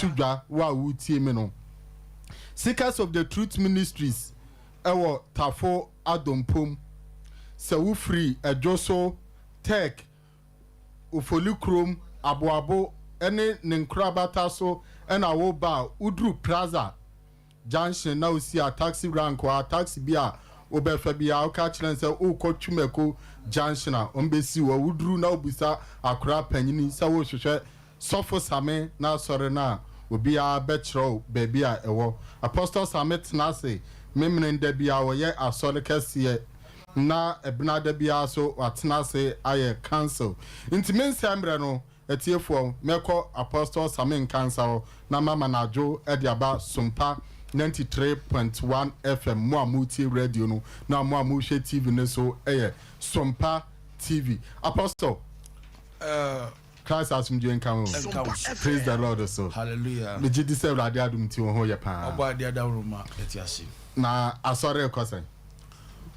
to dwa wo a woretie me no. Seekers of the Truth Ministries wɔ Tafo Adompom. Sɛ wofiri Ɛdwoso, Tech, Ofoli kurom, Aboabo ne ne nkorabata so na woreba a, woduru Praza junction na wosi a taxi rank hɔ a, taxi bi a wobɛfa biara woka kyerɛ no sɛ worekɔ Twumako junction a, wɔbɛsi hɔ. Woduru na wobisa akora panyini sɛ worehwehwɛ Sɔfo Same n'asɔre no a, obiara bɛkyerɛ wo baabi a ɛwɔ. Apostle Same tena ase Memeneda biara wɔyɛ asɔre kɛseɛ na Ɛbenada biara nso watena ase ayɛ council. Nti mensɛe mmerɛ no atiefoɔ, mɛkɔ Apostle Same Nkansah hɔ na mama no adwo de aba Sompa 93.1 FM. Mo a moretie radio no na mo a morehwɛ TV no so yɛ Sompa TV. Apostle. Uh, Christ asomdwoe nka wo. Nka wo so. Praise the Lord so. Hallelujah. Megye di sɛ Awurade adom nti wo ho yɛ paa. Ɔbɔ adeɛ adaworoma yɛte ase. Na asɔre rekɔ sɛn?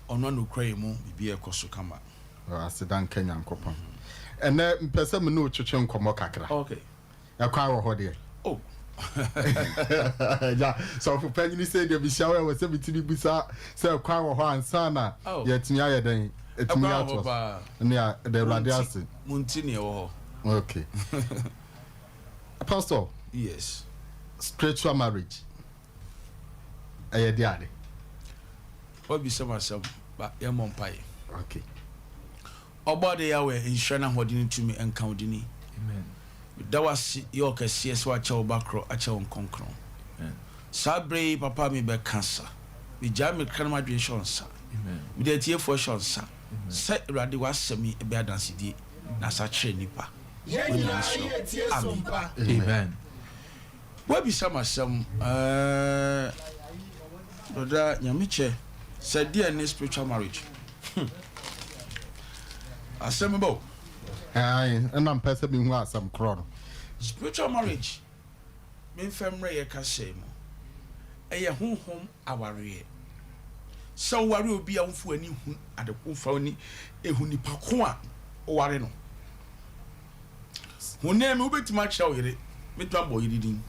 Ɔno na okura yɛn mu, biribiara ɛkɔ so kama. Aseda nka Nyankopɔn. Ɛnɛ mpɛ sɛ me ne wo twetwe nkɔmmɔ kakra. Okay. Ɛkwan wɔ hɔ deɛ. Oh. Agya, sɔfo panyini sɛ deɛ mehyia wo ɛwɔ sɛ metumi bisa sɛ ɛkwan wɔ hɔ ansa na Oh. yɛatumi ayɛ dɛn atumi Ɛkwan wɔ hɔ ato paa. ne a ɛda Awurade ase. Mo nti ne ɛwɔ hɔ. Okay. Apostle. Yes. Spiritual marriage. Ɛyɛ de ade. Wabisa m asɛm ba yɛmmɔ mpaeɛ. Okay. Ɔbɔade Yahweh nhyira ne ahoɔden ne tumi nka wo dini. Meda wo ase yɛ ɔkɛseɛ sɛ wakyɛ wo ba korɔ akyɛ wo nkronkron. Saa berɛ yi papa me bɛ kasa. Me gyae me kra ne m'adwene hyɛ wo nsa. Mede atiefoɔ hyɛ wo nsa sɛ Awurade w'asɛm yi ɛbɛyɛ adansedie na asakyerɛ nnipa. Wo nyinaa mesrɛ wo. Amen. Amen. Woabisa me asɛm eh Brɔda Nyamekyɛ sɛ deɛn ne spiritual marriage hmm Asɛm ba o. Ae ɛna mpɛ sɛ mehu asɛm korɔ no. Spiritual marriage memfa mmerɛ yɛ kasa yi mu ɛyɛ honhom awareɛ sɛ woware obi a womfa w'ani hu ade womfa w'ani ehu nipa ko a woware no. Honam mu wobɛtumi akyerɛ wo yere, mɛtumi abɔ yere din,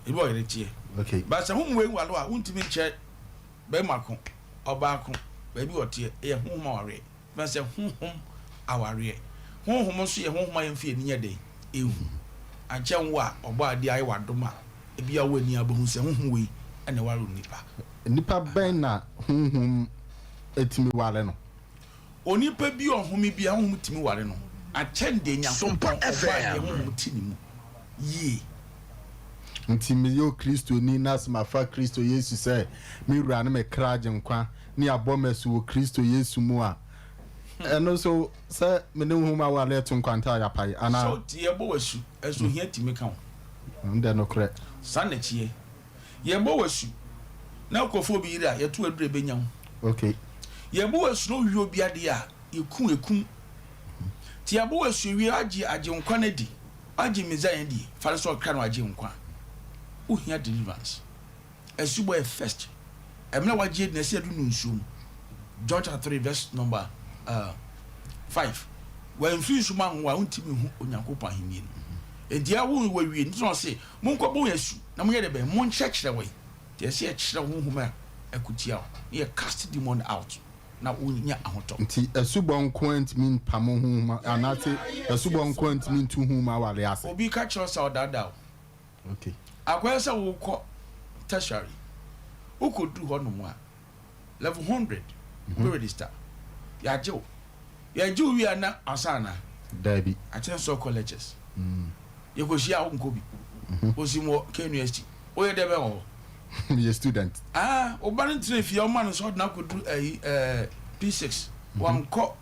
ebi wɔ yere teɛ. Okay. But sɛ honhom wei nwale a, wontumi nkyerɛ bɛrima ko, ɔbaa ko, baabi ɔteɛ. Ɛyɛ honhom awareɛ. Bɛn sɛ honhom awareɛ. Honhom nso yɛ honhom a yɛmfa yɛn ani nyɛ dɛn? Ehu. Ankyɛ wo a ɔbɔ adeɛ ayɛ w'adom a, ebi a wo ani abɛhu sɛ honhom wei na ɛware onipa. Nipa bɛn na honhom tumi ware no? Onipa bi a ɔhome bi a honhom tumi ware no akyɛn deɛ Nyankopɔn ɔbɔɔ adeɛ honhom te ne mu yie. Nti meyɛ Okristoni na sɛ mafa Kristo Yesu sɛ me Wura ne me kra Agyenkwa ne yɛabɔ me asu wɔ Kristo Yesu mu a, ɛno nso sɛ me ne honhom aware ɛto nkwanta a yɛapae anaa? Sɛ wote yɛbɔ wo asu nso ohia tumi ka wo. Ɛno deɛ nokorɛ. Saa na ɛteɛ. Yɛbɔ wo asu na wokɔfa obi yere a, yɛto aduru a ɛbɛnya wo. Okay. Yɛbɔ wo asu na wowie obi adeɛ a, yɛku ɛkum. Nti yɛabɔ wo asu awie, woagye Agyenkwa no adi, woagye Messiah adi, fa no sɛ ɔkra na wagye nkwa. Wohia deliverance. Asubɔ yɛ first. Mmerɛ a wagye adi no, ɛsɛ yɛde no nsuo mu. John chapter 3 verse number uh, 5. Wamfiri nsu mu anwo a, wontumi nhu Onyankopɔn ahennie no. Enti awo wawie, nti na ɔse, Monkɔbɔ wɔn asu, na monyɛ dɛ bɛn? Monkyerɛkyerɛ wɔn. Nti ɛsɛ sɛ yɛkyerɛ honhom a ɛko tia wo, na yɛ cast demon out, na wonya ahotɔ. Nti asubɔ nko ara ntumi mpamo honhom anaase asubɔ nko ara ntumi ntu honhom aware ase? Obi ka kyerɛ wo sɛ ɔdaadaa wo. Okay. Akɔyɛ sɛ wokɔ tertiary, wokɔduru hɔnom a, level hundred wobɛ register, yɛagye wo. Yɛgye wo wie a na ansa anaa? Daabi. Akyɛn sɛ ɔkɔ lectures. Yɛkɔhyia a wonkɔ bi. Wosim wɔ KNUST. Woyɛ dɛ bɛn wɔ hɔ? Meyɛ student. Ah, wo ba no ntena fie a woma no sɛ ɔde no akɔduru ayi ɛɛ P6. Wankɔ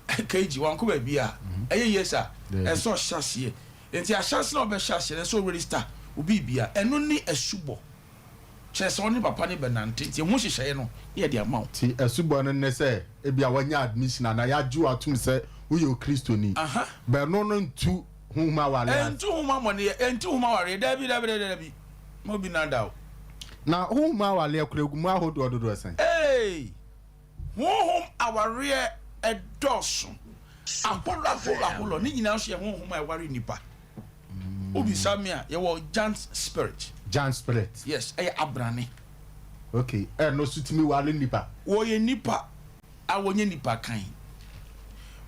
KG, wankɔ baabi a. Ɛyɛ yie saa? Daabi. Ɛsɛ ɔhyɛ aseɛ. Nti ahyɛase na ɔbɛhyɛ aseɛ no ɛsɛ sɛ ɔregister wo biribia. Ɛno ne asubɔ. Kyerɛ sɛ wo ne papa no bɛnante nti ɛho nhyehyɛeɛ no na yɛde ama wo. Nti asubɔ no ne sɛ ebia woanya admission anaa yɛagye wo atom sɛ woyɛ Okristoni. But ɛno no ntu honhom awareɛ ase. Ɛntu honhom amɔneɛ, ɛntu honhom awareɛ, daabi, daabi, daabi, daabi, mma obi nnaadaa wo. Na honhom awareɛ koraa ɛgu mu ahodoɔ dodoɔ sɛn? Eei! Honhom awareɛ ɛdɔɔso, ahoroɔ ahoroɔ ahoroɔ, ne nyinaa nso yɛ honhom a ɛware nnipa. Wobisa me a, yɛwɔ giant spirit. Giant spirit. Yes, ɛyɛ abrane. Okay, ɛno so tumi ware nipa. Wɔyɛ nipa a wɔnyɛ nipa kan.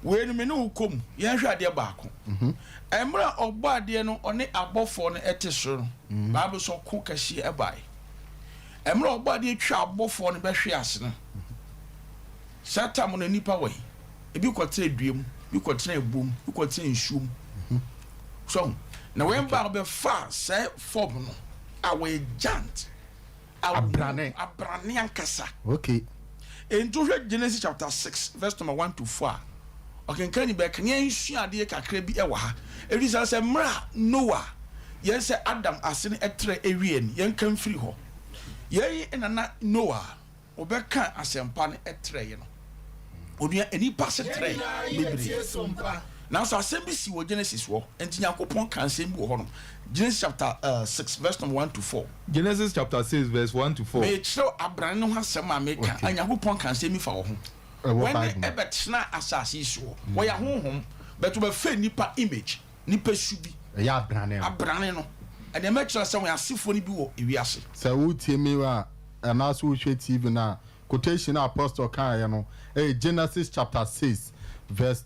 Wei no me ne wo kɔ mu, yɛnhwɛ adeɛ baako. Mmerɛ a ɔbɔ adeɛ no ɔne abɔfoɔ no ɛte soro no, Bible sɛ ɔko kɛseɛ ɛbaeɛ. Mmerɛ a ɔbɔ adeɛ twa abɔfoɔ no bɛhwe ase no, saa tam no nnipa wɔ he? Ebi kɔtena dua mu, ebi kɔtena ɛbuo mu, ebi kɔtena nsuo mu. So, na wɔn ba wɔbɛfa sɛ fam no a wɔyɛ giant. Abrane. Abrane ankasa. Okay. Enti wohwɛ Genesis chapter 6 verse number 1 to 4 a, ɔkenkan ni bɛka ne yɛnsua adeɛ kakra bi wɔ ha. Ɛfiri sɛ sɛ mmerɛ a Noah yɛn sɛ Adam ase no ɛtrɛ ɛwie no, yɛnka mfiri hɔ. Yɛn nana Noah wɔbɛka asɛmpa no trɛeɛ no, onua, nnipa ase trɛe bebree. Nanso asɛm bi si wɔ Genesis hɔ, enti Nyankopɔn ka asɛm bi wɔ hɔnom. Genesis chapter 6 verse number 1 to 4. Genesis chapter 6 verse 1 to 4. Merekyerɛw abrane no ho asɛm a meka, a Nyankopɔn ka asɛm bi fa wɔ ho. Wɔne ɛbɛtena asase yi soɔ. Wɔyɛ ahonhom, but wɔbɛfa nnipa image, nnipa su bi. Ɛyɛ abrane no. Abrane no. Ɛnna mɛkyerɛ sɛ wɔn asefoɔ no bi wɔ ewiase. Sɛ wotie me a, anaasɛ wohwɛ TV no a, quotation a Apostle kaeɛ no yɛ Genesis chapter 6 verse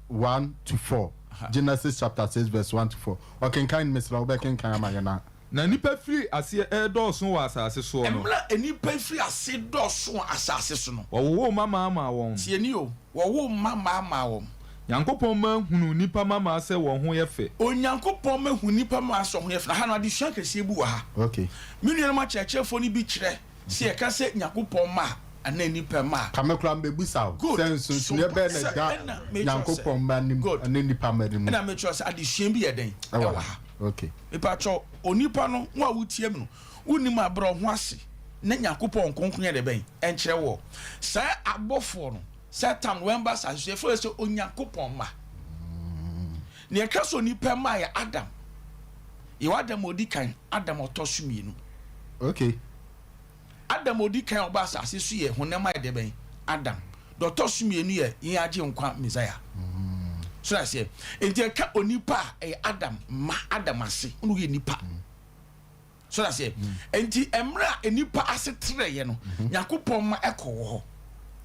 1 to 4. Genesis chapter 6 verse 1 to 4. Ɔkenkan no, mesrɛ wo bɛkenkan ama yɛn a. Na nnipa firii aseɛ redɔɔso wɔ asase soɔ no. Mmerɛ a nnipa firi ase dɔɔso wɔ asase so no. Wɔwowoo mmammaa maa wɔn. Tie nie o, wɔwoo mmammaa maa wɔn. Nyankopɔn mma hunuu nnipa mmammaa sɛ wɔn ho yɛ fɛ. Onyankopɔn mma hu nnipa mmammaa sɛ wɔn ho yɛ fɛ. Na ha no adesua kɛseɛ bi wɔ ha. Okay. Me nuanom akyerɛkyerɛfoɔ no bi kyerɛ sɛ yɛka sɛ Nyankopɔn mma a, anaa nnipa mma a. Ka me koraa mebɛbusa wo Good. sɛ nsonsonoeɛ So bɛn na sɛ ɛda ɛna mekyerɛ sɛ Nyankopɔn mma no mu Good. ne nnipa mma no mu? Ɛna mekyerɛ sɛ adesua bi yɛ dɛn? Ɛwɔ Ɛwɔ ha. ha. Okay. Mepakyɛw, onipa no, wo a wotie me no, wonnim a brɛ wo ho ase na Nyankopɔn Kronkron yɛ dɛ bɛn? Ɛnkyerɛ woɔ. Saa abɔfoɔ no, Satan no, wɔmba asase so, yɛfrɛ sɛ Onyankopɔn mma. Nea ɛka sɛ onipa mma yɛ Adam. Yɛwɔ Adam a odi kan, Adam a ɔtɔ so mmienu. Okay. Adam a odi kan a ɔba asase so yɛ honam ayɛ dɛ bɛn? Adam. Deɛ ɔtɔ so mmienu yɛ yɛn Agyenkwa Messiah. So aseɛ. Nti ɛka onipa a ɛyɛ Adam mma, Adam ase, ɔno yɛ nipa. So aseɛ. Nti mmerɛ a nipa ase trɛeɛ no, Nyankopɔn ma ɛkɔ wɔ hɔ.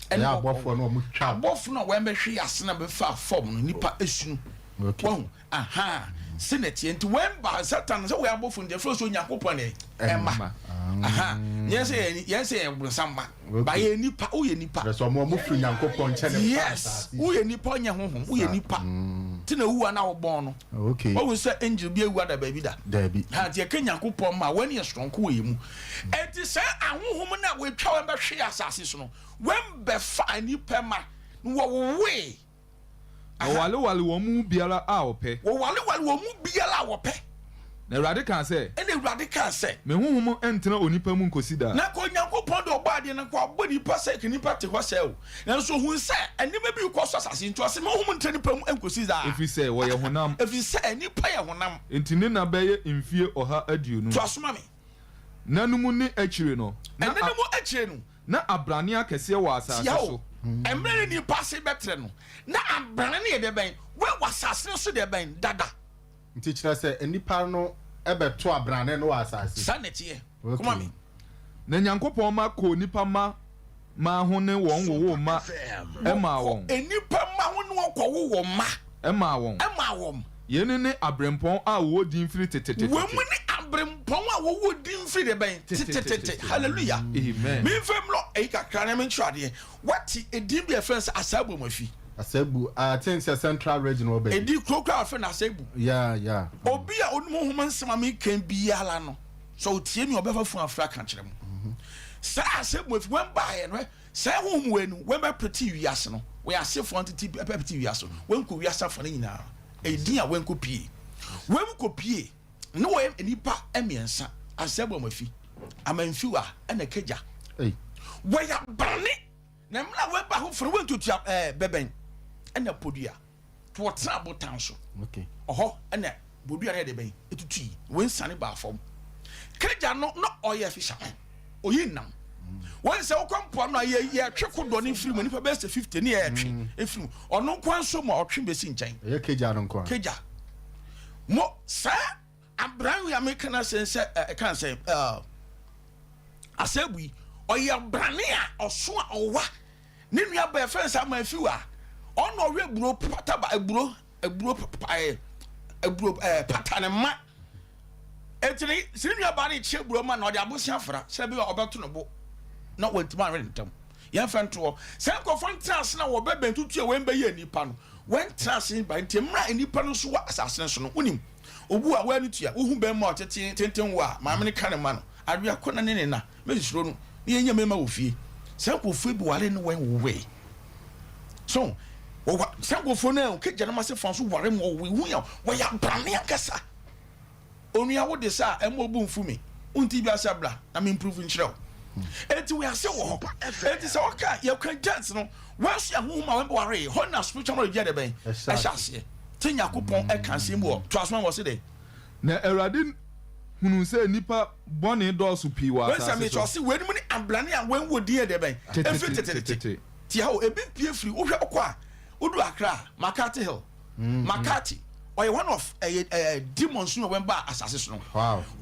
Ɛyɛ abɔfoɔ no a wɔtwa. Abɔfoɔ no a wɔbɛhwe ase na bɛfa fam no, nipa esunu. Okay. Wahu? Aha. Sɛ na ɛteɛ. Nti wɔn ba Satan sɛ wɔyɛ abɔfoɔ nti ɛfrɛ sɛ Onyankopɔn na ɛma. Aha. Yɛn sɛ yɛn yɛn sɛ yɛn bonsam ma. Ba yɛ nipa, woyɛ nipa. Kyerɛ sɛ ɔmo ɔmo firi Nyankopɔn nkyɛn na ɛba Yes, asase. woyɛ nipa ɔnyɛ honhom, woyɛ nipa. Ti na ewu a na wobɔn no. Okay. Wahu sɛ angel bi awu ada baabi da? Daabi. Ha nti yɛka Nyankopɔn ma wɔn yɛ soronko wɔ yɛn mu. Enti sɛ ahonhom no a wɔatwa wɔn bɛhwe asase so no, wɔn bɛfa nnipa ma na wɔwowoe. Na wɔwalewale wɔn mu biara a ɔpɛ. Wɔwalewale wɔn mu biara a wɔpɛ. Na Awurade kaa sɛ. Ɛnna Awurade kaa sɛ. Me honhom rentena onipa mu nkosi daa. Na anka Onyankopɔn de ɔbɔɔ adeɛ no, anka wabɔ nipa sɛ anka nipa te hɔ sɛɛ o. Nanso ɔhuu sɛ nneɛma bi rekɔ so asase nti, ɔse, Me honhom ntena nipa mu nkosi daa. Ɛfiri sɛ wɔyɛ honam. Ɛfiri sɛ nnipa yɛ honam. Enti ne nna bɛyɛ mfie 120. Toa so ma me. Nna no mu ne akyire no, na. Nna no mu akyire no. Na abrane akɛseɛ wɔ asase Tia o, so. mmerɛ ne nnipa ase bɛtrɛ no, na abrane no yɛ deɛ bɛn? Wɔ asase no so deɛ bɛn? Dada. Nti kyerɛ sɛ nnipa no bɛto abrane no wɔ asase. Saa na ɛteɛ. Koma me. Na Nyankopɔn mma kɔɔ nnipa mma mmaa ho ne wɔn wowoo mma maa wɔn. Wɔkɔ nnipa mma ho ne wɔn kɔwowɔ mma. Maa wɔn. Maa wɔn. Yeinom ne aberempɔn a wɔwɔ din firi tetetete. Wɔn ne aberempɔn a wɔwɔ din firi deɛ bɛn? Tetetete. Hallelujah. Amen. Memfa mmrɔ eyi kakra na menkyerɛ adeɛ. Woate edin bi a yɛfrɛ no sɛ Asaabu Amafi? Asaabu, I think sɛ Central Region hɔ baabi. Edin kuro koraa a wɔfrɛ no Asaabu. Yeah, yeah. Obi a onim honhom nsɛm a meka biara no, sɛ ɔtie me a, ɔbɛfa fon afrɛ aka akyerɛ mo. Saa Asaabu Amafi, wɔn baeɛ no, saa honhom wei no, wɔn bɛpete wiase no, wɔyɛ asefoɔ ntete bɛpete wiase no, wɔn kɔ wiase afa no nyinaa. Ɛyɛ din a wɔn kɔ pie. Wɔn kɔ pie. Ne wɔyɛ nnipa mmiɛnsa, Asaabu Amafi, Amanfiwa ɛna Kagya. Wɔyɛ abrane na mmerɛ a wɔba ho foro wɔntuatua ɛɛ bɛbɛn ɛna podua to wɔtena abotan so. Ɔhɔ ɛna bodua no yɛ de bɛn etutui wɔnsiane baa fam. Kagya no na ɔyɛ fisherman, oyi nam. Wɔn sɛ wokɔ mpoano a yɛ yɛtwe kodoɔ no mfiri mu nipa bɛyɛ sɛ 50 ne yɛtwe efiri mu. Ɔno nko nso ma ɔtwe bɛsi nkyɛn. Ɛyɛ Kagya no nko a. Kagya. Mo saa abran wei a meka no asɛm sɛ ɛka sɛ asɛbu yi ɔyɛ abrane a ɔso a ɔwa ne nua bɛɛ fɛn sɛ ama afiw a ɔna ɔwɛ aburo pata ba aburo aburo ɛɛ aburo ɛɛ pata ne ma eti ne sɛ ne nua baa ne kyɛ aburo ma na ɔde abosea fra sɛ bi ɔbɛto ne bo na wɔntumi anwe ne ntam yɛn fɛn toɔ sɛ nkɔfɔ ntena ase na wɔbɛbɛn tutu a wɔn bɛyɛ nipa no Wɔntra ase ba nti mmerɛ a nnipa no nso wɔ asase no so no, wonim, obu a wɔani tua, wohu bɛmma a ɔtete tenten wɔ a maame no ka ne mma no, awe akɔ na ne ne na, mensuro no, na yɛnya mmarima wɔ fie. Saa nkurɔfoɔ bi ware ne wɔn wowoe. So, wɔwa, saa nkurɔfoɔ no a wɔka gyanom ase fa nso ware mu wɔwoe, wohu yɛ, wɔyɛ abrane ankasa. Onua wo de saa a ɛmma obu nfu me. Wonte bi ase a bra na me improve nkyerɛ wo. Enti we ase wɔ hɔ. Enti sɛ wɔka yɛka giants no wɔaso yɛ honhom a wɔbɛware hɔ na spiritual marriage yɛ dɛ bɛn ɛhyɛ aseɛ. Te Nyakopɔn ɛka nsɛm bi wɔ to aso ma wɔ se dɛn. Na Awurade hunuu sɛ nnipa bɔne dɔɔso pii wɔ Wei sɛ asase mekyerɛ so. ɔse weinom ne abrane a wɔn wɔ din yɛ dɛ bɛn ɛfiri Tete tetetete. tete. Tia o ebi pie firi wohwɛ wokɔ a wodu Accra a McCarthy Hill McCarthy ɔyɛ one of ɛyɛ ɛɛ demons no a wɔn ba asase so no.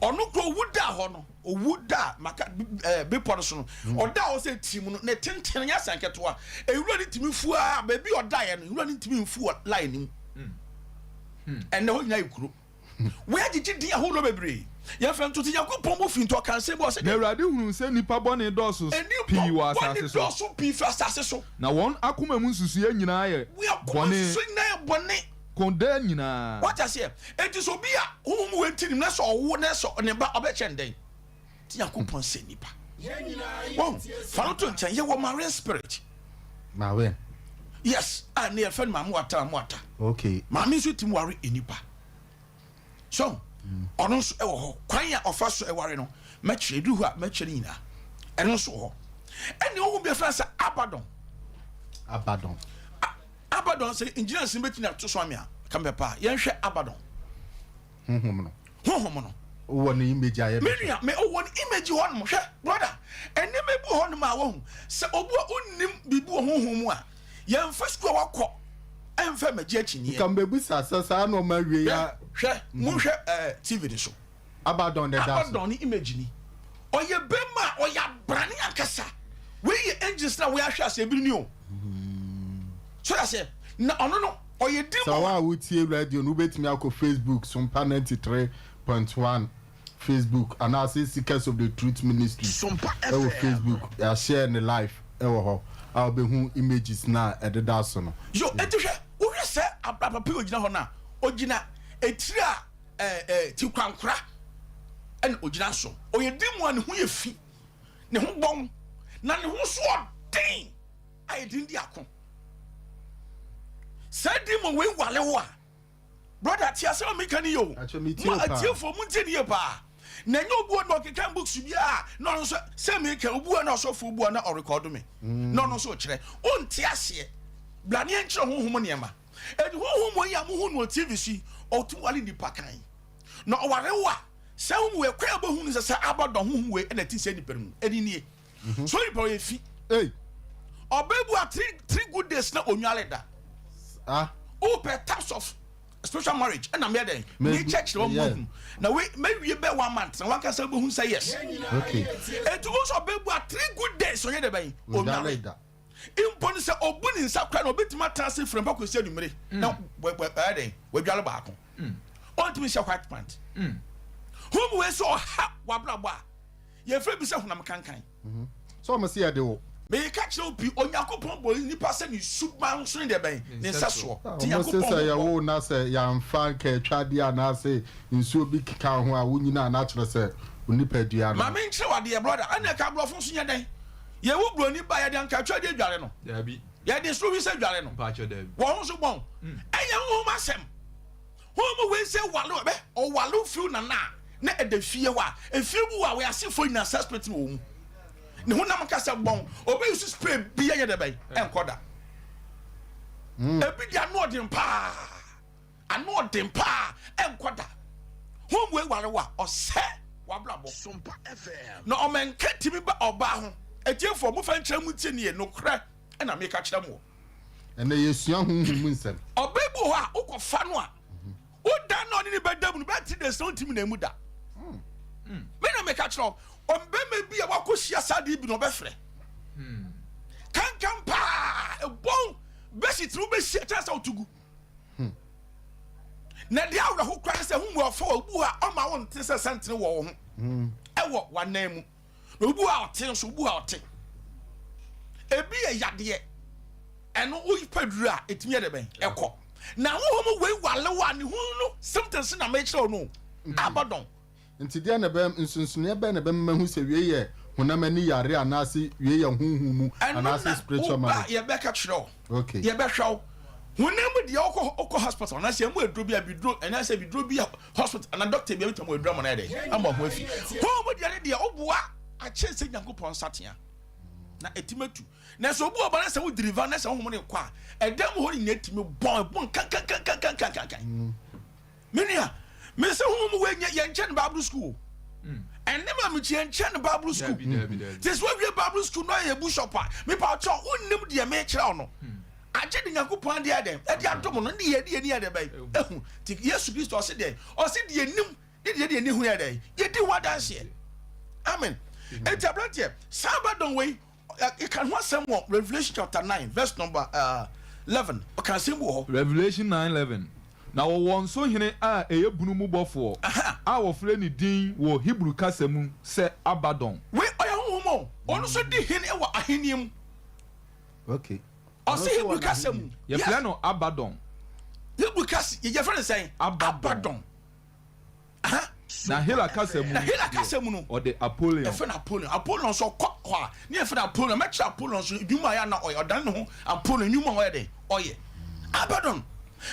Ɔno kuro owu da hɔ no owu da maka ɛɛ bepɔ no so no mm. ɔda hɔ sɛ tirim no ne tenten nyɛ asan ketewa ewura ne ntumi fu a beebi ɔda yɛ no ewura ne ntumi nfu wɔ line no mu mm. ɛnna hɔ nyinaa yɛ kuro. Wɔagyegye din ahodoɔ bebree. Yɛmfa nto te Nyankopɔn bo fi nti ɔka nsɛm bi ɔse Na Awurade hunuu sɛ nnipa bɔne dɔɔso pii wɔ Nnipa bɔne asase so. dɔɔso pii firi asase so. Na wɔn akoma mu nsusuiɛ nyinaa yɛ Wɔn akoma bɔne nsusuiɛ nyinaa yɛ bɔne. ko daa nyinaa. Wate aseɛ? Enti sɛ obi a honhom wei nti nim na sɛ ɔwo na sɛ ne ba ɔbɛkyɛ no dɛn? Nti Nyankopɔn sɛ nnipa. Wahu? Fa no to nkyɛn. Yɛwɔ marine spirit. Marine. Yes, a ne yɛfrɛ no maame wata maame wata. Okay. Maame nso tumi ware nnipa. So ɔno nso wɔ hɔ. Kwan a ɔfa so ware no, mɛkyerɛ edu hɔ a mɛkyerɛ ne nyinaa. Ɛno nso wɔ hɔ. Ɛne ohun bi afra sɛ Abaddon. Abaddon. Abaddon sɛ engineers no bɛtumi ato so ame a ka mepɛ paa. Yɛnhwɛ Abaddon. Honhom no. Honhom no. Wowɔ ne image a yɛbɛhwɛ. Me nua, me wɔ ne image hɔ nom. Hwɛ, brother, nneɛma bi wɔ hɔ nom a wahu. Sɛ obi a wonnim biribi wɔ honhom mu a, yɛmfa sukuu a wakɔ ɛmfa mmɛgye akyinnyeɛ. Nka mbɛbisa sɛ saa nneɛma wie ya. Hwɛ, monhwɛ ɛɛ TV no so. Abaddon na ɛda so. Abaddon ne image ni. Ɔyɛ bɛrima a ɔyɛ abrane ankasa. Wei yɛ angels na wei ahwɛ ase ebi ni o. So yɛ na ɔno no ɔyɛ demon. Sɛ wo a wotie radio no wobɛtumi akɔ Facebook Sompa 93.1 Facebook anaasɛ Seekers of the Truth Ministry ɛwɔ Facebook yɛahyɛ ne live ɛwɔ hɔ a wobɛhu images no a ɛdeda so no. Yo, eti hwɛ, wohwɛ sɛ abrapapa yi ogyina hɔ no a, ogyina etiri a ɛɛ ɛɛ ti kwankora ɛna ogyina so. Ɔyɛ demon a ne ho yɛ fi, ne ho bɔn, na ne ho so ɔden a yɛde no di ako. Saa demon wei wale wo a, brother te asɛm a meka no yie o. Mo atiefoɔ mo ntie no yie paa. Na ɛnyɛ obi wɔ na ɔkeka books biara na ɔno nso sɛ meka obi wɔ na ɔsɔfo bi wɔ na ɔrekɔdo me na ɔno nso ɔkyerɛ. Wonte aseɛ. Bra ne yɛnkyerɛ honhom nneɛma. Enti honhom wei a mohu no wɔ TV so yi, ɔtumi ware nnipa kan. Na ɔware wo a, saa honhom wei, kwan a wobɛhu no sɛ sɛ abɔdɔ honhom wei na ɛte saa nipa no mu, ɛne nie. Mhm. So nipa ɔyɛ fi. Ei. Ɔbaa bu a three good days na onware da. Ah. Wopɛ types of spiritual marriage ɛna meyɛ dɛn? Mekyerɛkyerɛ wɔn mu. Na wei mewie bɛ one month na wankasa wobɛhu sɛ yes. Okay. Enti wo sɛ ɔbaa bu a 3 good days ɔnyɛ dɛ bɛn? Onware da. Mpo no sɛ ɔbu ne nsa koraa na ɔbɛtumi atena ase firi mpa kɔsi anwummere na ɛyɛ dɛn wadware baako. Ɔntumi nhyɛ white pant. Hom wei sɛ ɔha w'abrabɔ a yɛfrɛ bi sɛ honam kankan. Sɛ ɔmo se yɛde wo. Meka kyerɛ wo pii, Onyankopɔn bɔɔ nnipa sɛ ne suban so ne deɛ bɛn? Ne nsɛsoɔ. Nti Ɔmo se Nyankopɔn sɛ ho bɔ. yɛwo na sɛ yɛamfa nkaatwadeɛ anaase nsuo bi keka wo ho a wonyini a na kyerɛ sɛ wo nipadua no. Ma menkyerɛ wo adeɛ brother, ɛnna ɛka aborɔfo nso nyɛ dɛn? Yɛwo buroni ba a yɛde ankaatwadeɛ dware no? Daabi. Yɛde soro wisa dware no? Mpakyɛ daabi. Wɔn ho nso bɔn? Ɛnyɛ honhom asɛm. Hom mu wei sɛ wale ɔbɛ ɔwale wo firi wo nana a na ɛda fie hɔ a efie bi wɔ a wɔyɛ asefoɔ nyinaa suspect wɔ mu ne honam kasa bɔn ɔbɛ use spray bi ɛnyɛ dɛ bɛn ɛnkɔ da ebi di ano ɔden paa ano ɔden paa ɛnkɔ da hom wei wale wo a ɔsɛ wabrabɔ na ɔmɛnka timi ba ɔbaa ho etiefoɔ mo fɛ nkyerɛ mu ntie nie nokorɛ ɛna meka kyerɛ mo. Ɛnɛ yɛsua honhom mu nsɛm. Ɔbaa bi wɔ hɔ a wokɔfa no a, Woda na ɔne ne bɛda mu no bɛte de sɛ wontumi na emu da. Me na meka kyerɛ wo, ɔmbɛma bi a wakɔhyia saa de bi na ɔbɛfrɛ. Kankan paa, ɛbɔn bɛsi tiri wobɛhyia kyerɛ sɛ woto gu. Na deɛ awerɛho kora ne sɛ ho mu ɔfa wɔ bu a ɔma wo nte sɛ sɛntene wɔ wo ho ɛwɔ w'anan mu. Na obi wɔ a ɔte nso, obi wɔ a ɔte. Ebi yɛ yadeɛ, ɛno wopɛ duru a ɛtumi yɛ dɛ bɛn ɛkɔ. Na honhom wei wale wo a ne ho no symptoms na mekyerɛ wo no abɔdɔn. Nti deɛ na ɛbɛ nsonsonoeɛ bɛn na ɛbɛma mahu sɛ wei yɛ honam ani yare anaase wei yɛ honhom mu Ɛno anaase na spiritual woba marriage? yɛbɛka kyerɛ wo. Okay. Yɛbɛhwɛ wo. Honam mu deɛ wokɔ wokɔ hospital anaasɛ yɛmu aduro bi a biduro anaasɛ biduro bi a hospital anaa doctor bi a bɛtumi aduro ama no ayɛ dɛ ama ho afi. Honhom mu deɛ ne deɛ woboa akyɛn sɛ Nyankopɔn nsatea na ɛtumi atu. Na sɛ obi wɔ ba na sɛ wo deliver na sɛ honhom no kɔ a ɛdan mu hɔ no nyinaa tumi bɔn ɛbɔn kankankankankankankan. Me nua, me sɛ honhom mu wei nyɛ yɛnkyɛ no Bible school o. Ɛnne ma mekyi yɛnkyɛ no Bible school. Te sɛ wawie Bible school na ɔyɛ bishop a, mepa ɔkyɛw wonnim deɛ mekyerɛ wo no. Agye de Nyankopɔn adeɛ adɛn ɛde adom no ne yɛde yɛni adɛn bɛn ehu. Ti Yesu Kristo ɔse deɛ ɔse deɛ nim ne deɛ deɛ ni hu yɛ dɛn yɛdi ho adanseɛ. Amen. Enti aberanteɛ saa bɛdɔn wei Yɛka ho asɛm wɔ Revelation chapter 9 verse number 11. Ɔka asɛm bi wɔ hɔ. Revelation 9:11, Na wɔwɔ nso hene a ɛyɛ bunu mu bɔfoɔ a wɔfrɛ ne din wɔ Hebri kasa mu sɛ Abadon. Wei ɔyɛ honhom o. Ɔno nso di hene wɔ ahenni mu. Okay. Ɔse Hebri kasa mu. Yɛfrɛ no Abadon. Hebri kasa yɛfrɛ no sɛn? Abadon. Na Hela kasa mu Na Hela kasa mu no, ɔde Apolion. Yɛfrɛ no Apolion. Apolion nso ɔkɔ hɔ a, ne yɛfrɛ no Apolion. Mɛkyerɛ Apolion nso nnwuma a ɛyɛ a na ɔyɛ. Ɔdane ne ho Apolion nnwuma a ɔyɛ dɛn? Ɔyɛ. Abaddon.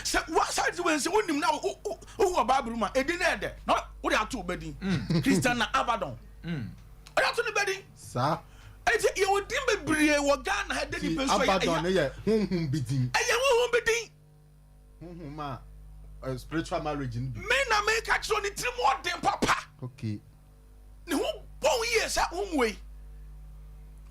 Sɛ woasane te wei sɛ wonim na wohu wɔ Bible mu a, edin no yɛ dɛ. Na wode ato wo ba din. Christiana Abaddon. Ɔde ato ne ba din. Saa. Enti yɛwɔ din bebree wɔ Ghana ha ɛda nipa nso a Abaddon no yɛ honhom bi din. Ɛyɛ honhom bi din. Honhom a uh, spiritual marriage no bi. Me na meka kyerɛ ne tirim ɔden papa. Okay. Ne ho bɔn yie sɛ honhom wei.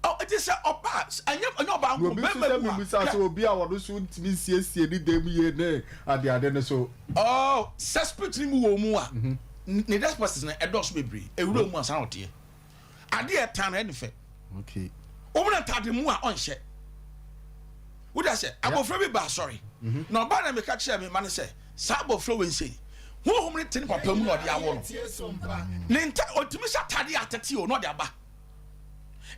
Ɔ ti sɛ ɔbaa ɛnyɛ ɛnyɛ ɔbaa nko bɛrima bi wa. Obi nso sɛ mimusa sɛ obi a wɔn so ntumi nsiesie ne dan mu yie ne adeade no so. Ɔ sɛ spirit ni mu wɔ mu a mhm. ne responses no ɛdɔɔso bebree ewura mu ansa na ɔteɛ. Ade a ɛtan no ɛne fɛ. Okay. Wɔn na ntaade mu a ɔnhyɛ. Wode sɛ abɔfra bi ba asɔre. Mhm. Na ɔbaa na meka kyerɛ me ma no sɛ saa abɔfra wei nsei. Honhom no te ne papa mu na ɔde awo no. Ne nta ɔtumi hyɛ ataade atete o na ɔde aba.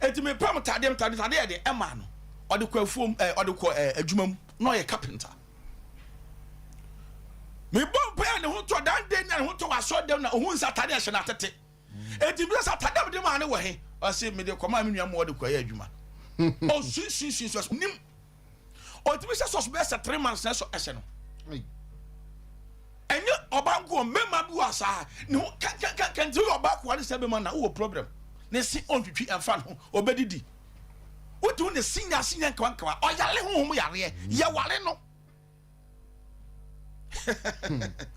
Eti mepam taade taade taade yɛ de ɛma no. Ɔde kɔ afuom ɛɛ ɔde kɔ ɛɛ adwuma mu na ɔyɛ carpenter. Mebɔ mpaeɛ ne ho tɔ dan den na ne ho tɔ wɔ asɔre dɛm na ohun sɛ ataade ɛhyɛ no atete. Enti mebisa sɛ, Atade a mede maa no wɔ he? Ɔse, Mede kɔmaa me nua ma ɔde kɔyɛ adwuma. Ɔsuisuisuisua so nim. Ɔtumi hyɛ sɔs bɛyɛ sɛ 3 months na ɛsɔ ɛhyɛ no. Ɛnyɛ ɔbaa nko, mmarima bi wɔ saa ne ho kankankankan nti woyɛ ɔbaa koa ne sɛ bɛma na wowɔ problem. Ne se ɔntwitwi ɛmfa ne ho, ɔbɛdidi. Wotumi ne se nya se nya nkawa nkawa, ɔyare honhom yareɛ, yɛware no.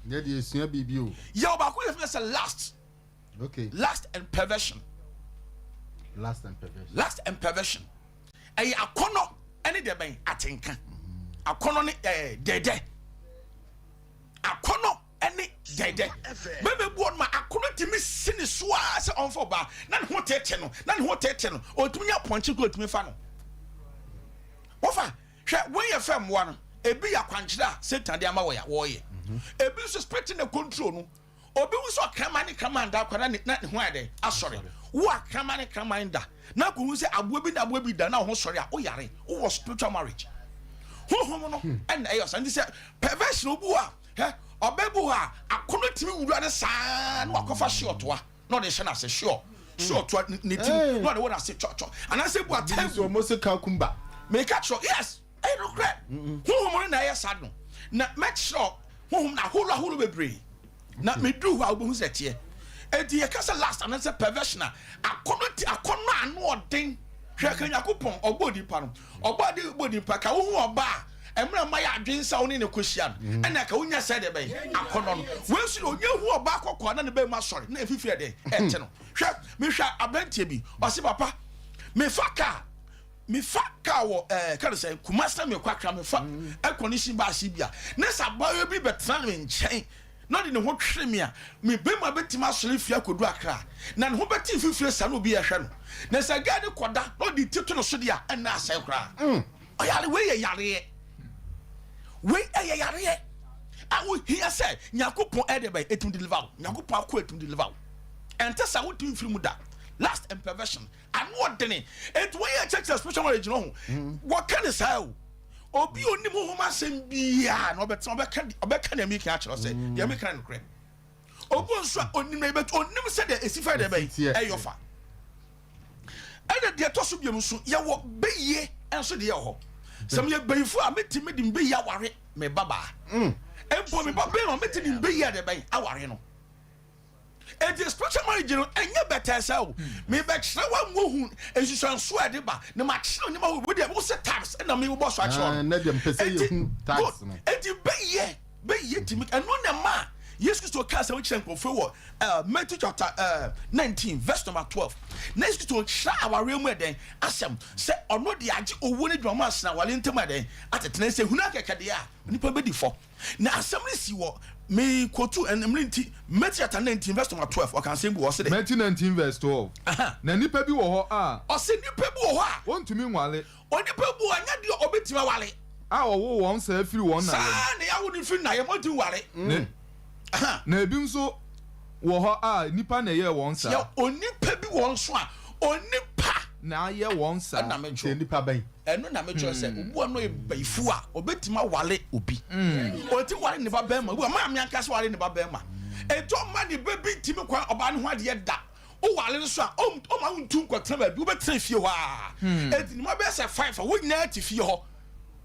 Yɛ deɛ esua biribi o. Yɛ ɔbaako yɛ fɛ sɛ lust. Okay. Lust and perversion. Lust and perversion. Lust and perversion. Ɛyɛ akɔnɔ ɛne deɛ bɛn atenka. Akɔnɔ ne ɛɛ dɛdɛ. Akɔnɔ ɛne dɛdɛ. Bɛbɛ bu ɔno ma akɔnɔ tumi si ne so a sɛ ɔnfɔ ɔbaa na ne ho tete no na ne ho tete no ɔtumi nya pɔnkye kuro ɔtumi fa no. Wɔfa. Hwɛ, wei yɛ fɛ mmoa no, ebi yɛ akwankyerɛ a Satan de ama wɔn a wɔreyɛ. Ebi nso spirit na control no. Obi hu sɛ ɔkraman ne kraman da akwa na ne na ne ho ayɛ dɛn asɔre. Wo a kraman ne kraman da na akɔhu sɛ aboa bi ne aboa bi da na wo ho sɔre a, woyare. Wowɔ spiritual marriage. Honhom no ɛna ɛyɛ ɔsa. Nti sɛ perversion obi wɔ a, hwɛ, ɔbaa bi wɔ hɔ a akɔnnɔ tumi wura no saa na wakɔfa hyeɔtoa. Na ɔde hyɛ n'ase sure sure ɔtoa ne ti na ɔde wɔ n'ase twɔtwɔ anaasɛ bu atɛn so ɔmo se kakumba. Meka kyerɛ yes, ɛyɛ nokorɛ. Honhom no na ɛyɛ saa no, na mɛkyerɛ honhom no ahorow ahorow bebree na meduru hɔ a wobɛhu sɛ ɛteɛ. Enti yɛka sɛ last anaasɛ perversion a, akɔnnɔ ti akɔnnɔ ano ɔden. Hwɛ ka Nyankopɔn ɔbɔɔ nipa no, ɔbɔɔ ade bɔɔ nipa ka wohu ɔba a mmerɛ ma yɛ adwene sɛ wo ne ne kɔhyia no ɛna ka wonya sɛ deɛ bɛyɛ akɔnnɔ no. Wei nso deɛ ɔnya hu ɔbaa kɔkɔɔ na ne bɛma sɔre na ɛfifiri ɛdɛn ɛte no. Hwɛ, mehwɛ aberanteɛ bi, ɔse papa mefa kaa mefa kaa wɔ ɛɛ ka no sɛ Kumasi na mekɔ Accra, mefa air condition baasi bi a ne sɛ abaayewa bi bɛtena me nkyɛn. na ɔde ne ho twere me a, me bɛrima bɛtumi asɔre fie akɔdu Accra, na ne ho bɛte mfimfini saa na obi rehwɛ no. Na sɛ girl no kɔda na ɔde ti to ne so deɛ a, ɛnna asɛe koraa. Ɔyare, wei yɛ yareɛ. Wei ɛyɛ yareɛ a wohia sɛ Nyankopɔn ɛde bɛn ɛtumi deliver wo. Nyankopɔn akɔ ɛtumi deliver wo. Ɛnte saa wontumi mfiri mu da. Lust and perversion. Ano ɔdene. Enti wɔn yɛ kyerɛkyerɛ spiritual marriage no ho. Wɔka ne saa o. Obi a onim honhom asɛm biara na ɔbɛtena ɔbɛka ɔbɛka nea meka akyerɛ sɛ deɛ meka no nokorɛ. Obi nso a onim na ebɛtu onim sɛ deɛ esi fa deɛ bɛn ɛyɔ fa. Ɛna deɛ ɛtɔ so biom nso yɛwɔ bɛyie nso deɛ wɔ hɔ. Sɛ meyɛ bɛyifo a metumi de mbɛyie aware me babaa. Mpo me ba bɛrima metumi de mbɛyie a deɛ bɛn aware no. Enti spiritual marriage no ɛnyɛ bɛtɛɛ saa o. Mebɛkyerɛ wo ama woahu nsusuansoɔ a ɛde ba na makyerɛ nneɛma ho. Wo deɛ wo sɛ tax ɛna mebɔ so akyerɛ no. Ɛnɛ deɛ mpɛ sɛ yɛhu tax no. Enti bɛyɛ bɛyɛ tumi ɛno na ɛma Yesu Kristo kaa asɛm kyerɛ nkurɔfoɔ wɔ uh, Matthew chapter uh, 19 verse number 12. Na Yesu Kristo kyerɛ awareɛ mu ɛdɛn asɛm sɛ ɔno de agye owuo ne dwuma asena awareɛ ntam ɛdɛn atetena sɛ hunu akɛkɛdeɛ a nipa bɛdi fɔ. Na asɛm no si wɔ me kotu ɛn mmere nti, Matthew chapter 19 verse number 12, ɔka asɛm bi wɔ ɔse dɛ. Matthew 19 verse 12, Na nnipa bi wɔ hɔ a. Ɔse nnipa bi wɔ hɔ a. Wɔntumi nwale. Onipa bi wɔ hɔ a ɛnyɛ deɛ ɔbɛtumi awale. A wɔwoo wɔn saa firi wɔn na yam. Saa na yɛawo no firi na yam, ɔntumi nware. Na ebi nso wɔ hɔ a nnipa na ɛyɛɛ wɔn saa. Yɛ onipa bi wɔ nso a onipa. Na ayɛ wɔn saa. Ɛna metwerɛ. Nti nnipa bɛn? Ɛno na mekyerɛ sɛ obi a ɔyɛ bayifu a ɔbɛtumi awale obi. Ɔtumi ware ne ba bɛrima. Obi a maame ankasa ware ne ba bɛrima. Enti ɔmma ne ba bi ntumi kwan ɔbaa no ho adeɛ da. Woware no so a, ɔmma wontu nkɔtena baabi. Wobɛtena fie hɔ ara. Enti ne mma bɛyɛ sɛ five a, wɔn nyinaa te fie hɔ.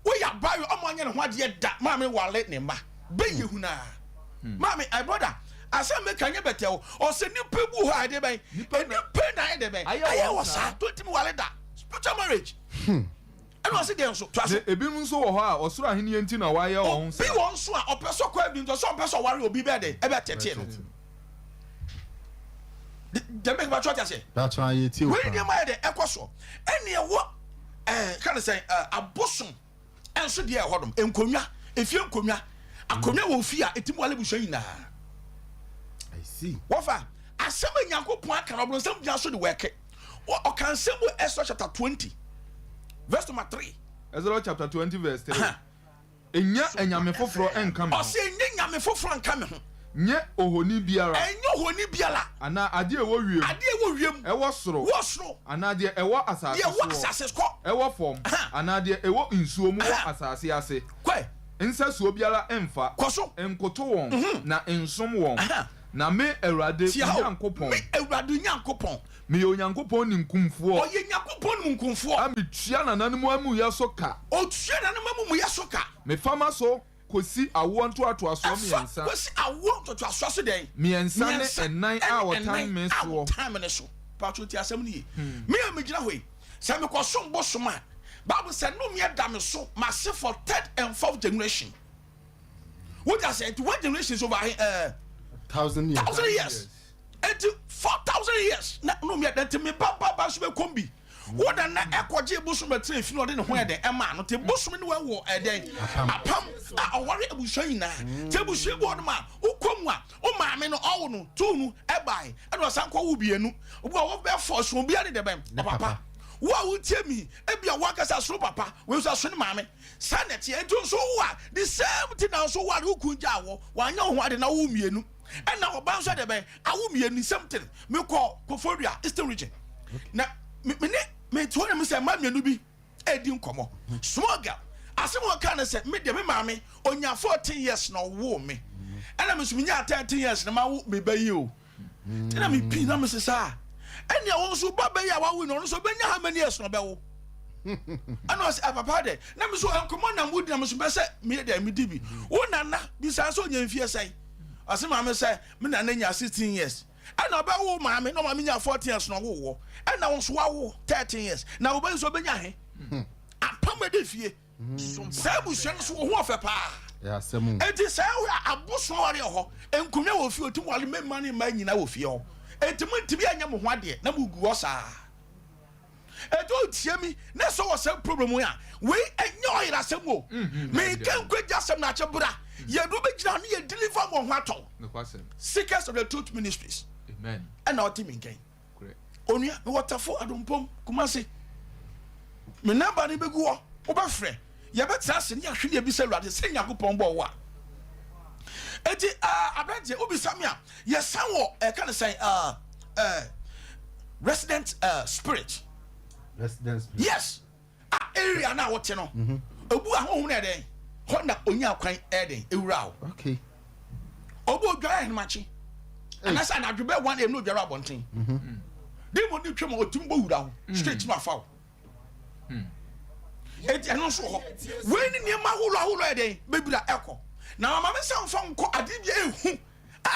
Woyɛ abaayewa, ɔmma ɔnyɛ ne ho adeɛ da. Maame ware ne mma. Bɛyɛ hu no ara. Maame, I brother, asɛm meka nyɛ bɛtɛ o. Ɔsɛ nnipa bi wɔ hɔ a ɛde bɛn? Nnipa na ayɛ dɛ bɛn? Ayɛ wɔ saa. Tontumi ware da. Spiritual marriage. Ɛna ɔse deɛ nso? Toa so. Na ebinom nso wɔ hɔ a, ɔsoro ahennie nti na wɔayɛ wɔn saa. Obi wɔ nso a, ɔpɛ sɛ ɔkɔ heaven nti ɔsɛ ɔmpɛ sɛ ɔware obi bɛyɛ dɛn? Ɛbɛtetee no. Deɛ meka bɛtɔ ɔte aseɛ. Bɛtɔ ayɛ tie o Wei nneɛma yɛ dɛ ɛkɔ soɔ. Ɛne ɛwɔ ɛɛ ka ne sɛn ɛɛ abosom nso deɛ ɛwɔ hɔnom. Nkonnwa, efie nkonnwa, akonnwa wɔ ofie a ɛtumi wale abusua nyinaa. I see. Wɔfa asɛm a Nyankopɔn aka no ɔbronsam gyina so de wɛke. Ɔka nsɛm wɔ Exodus chapter 20 verse number 3. Exodus chapter 20 verse 3. Nnya anyame foforɔ nka me ho. Ɔse nnya nyame foforɔ nka me ho. Nyɛ ohoni biara. Ɛnyɛ ohoni biara. Anaa adeɛ a ɛwɔ wiem. Adeɛ a ɛwɔ wiem. Ɛwɔ soro. Wɔ soro. Anaa deɛ ɛwɔ asase soɔ. Deɛ ɛwɔ asase kɔ. Ɛwɔ fam. Anaa deɛ ɛwɔ nsuo mu wɔ asase ase. Kɔe. Nsɛsoɔ biara mfa. Kɔ so. Nkoto wɔn, na nsom wɔn. Na me, Awurade, Tie wo ha o, Nyankopɔn. Me, Awurade wo Nyankopɔn. Meyɛ Onyankopɔn ninkunfoɔ. Ɔyɛ Nyankopɔn ninkunfoɔ. A metua nananom amumuyɛ so ka. Ɔtua nananom amumuyɛ so ka. Mefa m'aso kɔsi awoɔ ntoatoasoɔ Ɛfa mmiɛnsa. kɔsi awoɔ ntoatoasoɔ so dɛn? Mmiɛnsa ne Mmiɛnsa ɛnan a ɛne wɔtan ɛnan me a soɔ. wɔtan me no so. Paatwo tie asɛm no yie. Me a megyina hɔ yi, sɛ mekɔsom bosom a, Bible sɛ nnomeɛ da me so, m'ase for third and fourth generation. Wote aseɛ? Nti one generation is over eh, Thousand years. thousand years. Nti 4,000 years na no mi ɛdɛ nti mi ba ba ba nso bɛ kɔm bi. Wo na na ɛkɔgye bosom bɛtena efi na ɔde ne ho ɛdɛ ɛma no te bosom ne wɔ ɛdɛ apam a ɔware abusua nyinaa. Te abusua bi wɔ nom a wokɔ mu a wo maame no ɔwo no tuu no ɛbae ɛna ɔsan kɔ wo bienu. Obi wɔ bɛ fɔ so obi ne dɛ bɛn ɔpapa. Wo a wotie mi ebi a wankasa soro papa wei nso aso ne maame. Saa na ɛteɛ. Nti nso wo a the same thing na nso wo a wo kun gyaa wɔ wanyɛ wo ho ade na wo mmienu ɛna ɔba nso ɛde bɛn awo mmienu same thing. Me kɔ Koforidua Eastern Region na me me ne me te hɔ na me sɛ mmaa mmienu bi ɛredi nkɔmɔ small girl asɛm a ɔka ne sɛ me deɛ me maame onya 14 years na ɔwoo me ɛna me nso me nya 13 years na ma wo me ba yi o. Nti na me pii na me sesa a ɛnea wɔn nso ba bɛyɛ a wawo no ɔno nso ɔbɛnya how many years na ɔbɛwo ɛna ɔsɛ ah papa dɛ na me nso nkɔmɔ na mo di na me nso bɛ sɛ me dɛ me di bi wo nana bisa sɛ ɔnya mfie sɛn ɔsɛ maame sɛ me nana nya 16 years ɛna ɔbɛwo maame na maame nya 14 years na ɔwo wɔ ɛna wɔn nso wawo 13 years na wɔbɛ nso ɔbɛnya he apam ɛde fie. Saa abusua no so wɔ ho ɔfɛ paa. Enti sɛ wohwɛ a abosom aware wɔ hɔ, nkonnwa wɔ fie, otumi ware mmarima ne mmaa nyinaa wɔ fie hɔ. Enti montumi anyɛ mo ho adeɛ na mogu hɔ saa. Ɛti wotie mi na sɛ wɔ sɛ problem yi a, wei ɛnyɛ ɔyere asɛm o. Meka nkwagye asɛm na akyɛ bra. Yɛde wobɛgyina no yɛ deliver ma ɔho atɔ. Seekers of the Truth Ministries. Ɛna ɔte me nkan. Onua, mewɔ Tafo Adompom, Kumasi. Me namba no bɛgu hɔ, wobɛfrɛ. Yɛbɛtena ase ne yɛahwɛ ne yɛbisa Awurade sɛ Nyankopɔn bɔɔ wo a. Enti, uh, aberanteɛ, wobisa me a, yɛsan wɔ, ɛka ne sɛn, uh, uh, resident spirit. Resident spirit. Yes. A area no a wote no, obu a honhom no yɛ dɛn? Hɔ na onya kwan ɛyɛ dɛn? Ewura wo. Okay. Obu odware ahemakye. Anaasɛ anadwo bɛyɛ 1 am na odware abɔnten. Demon no twam a otumi bɔ wura wo straight no afa wo. Eti ɛno nso wɔ hɔ. Wei ne nneɛma ahorow ahorow yɛ dɛn? Bebree a ɛkɔ. Na mama me nsa mfa nkɔ ade bi a ehu a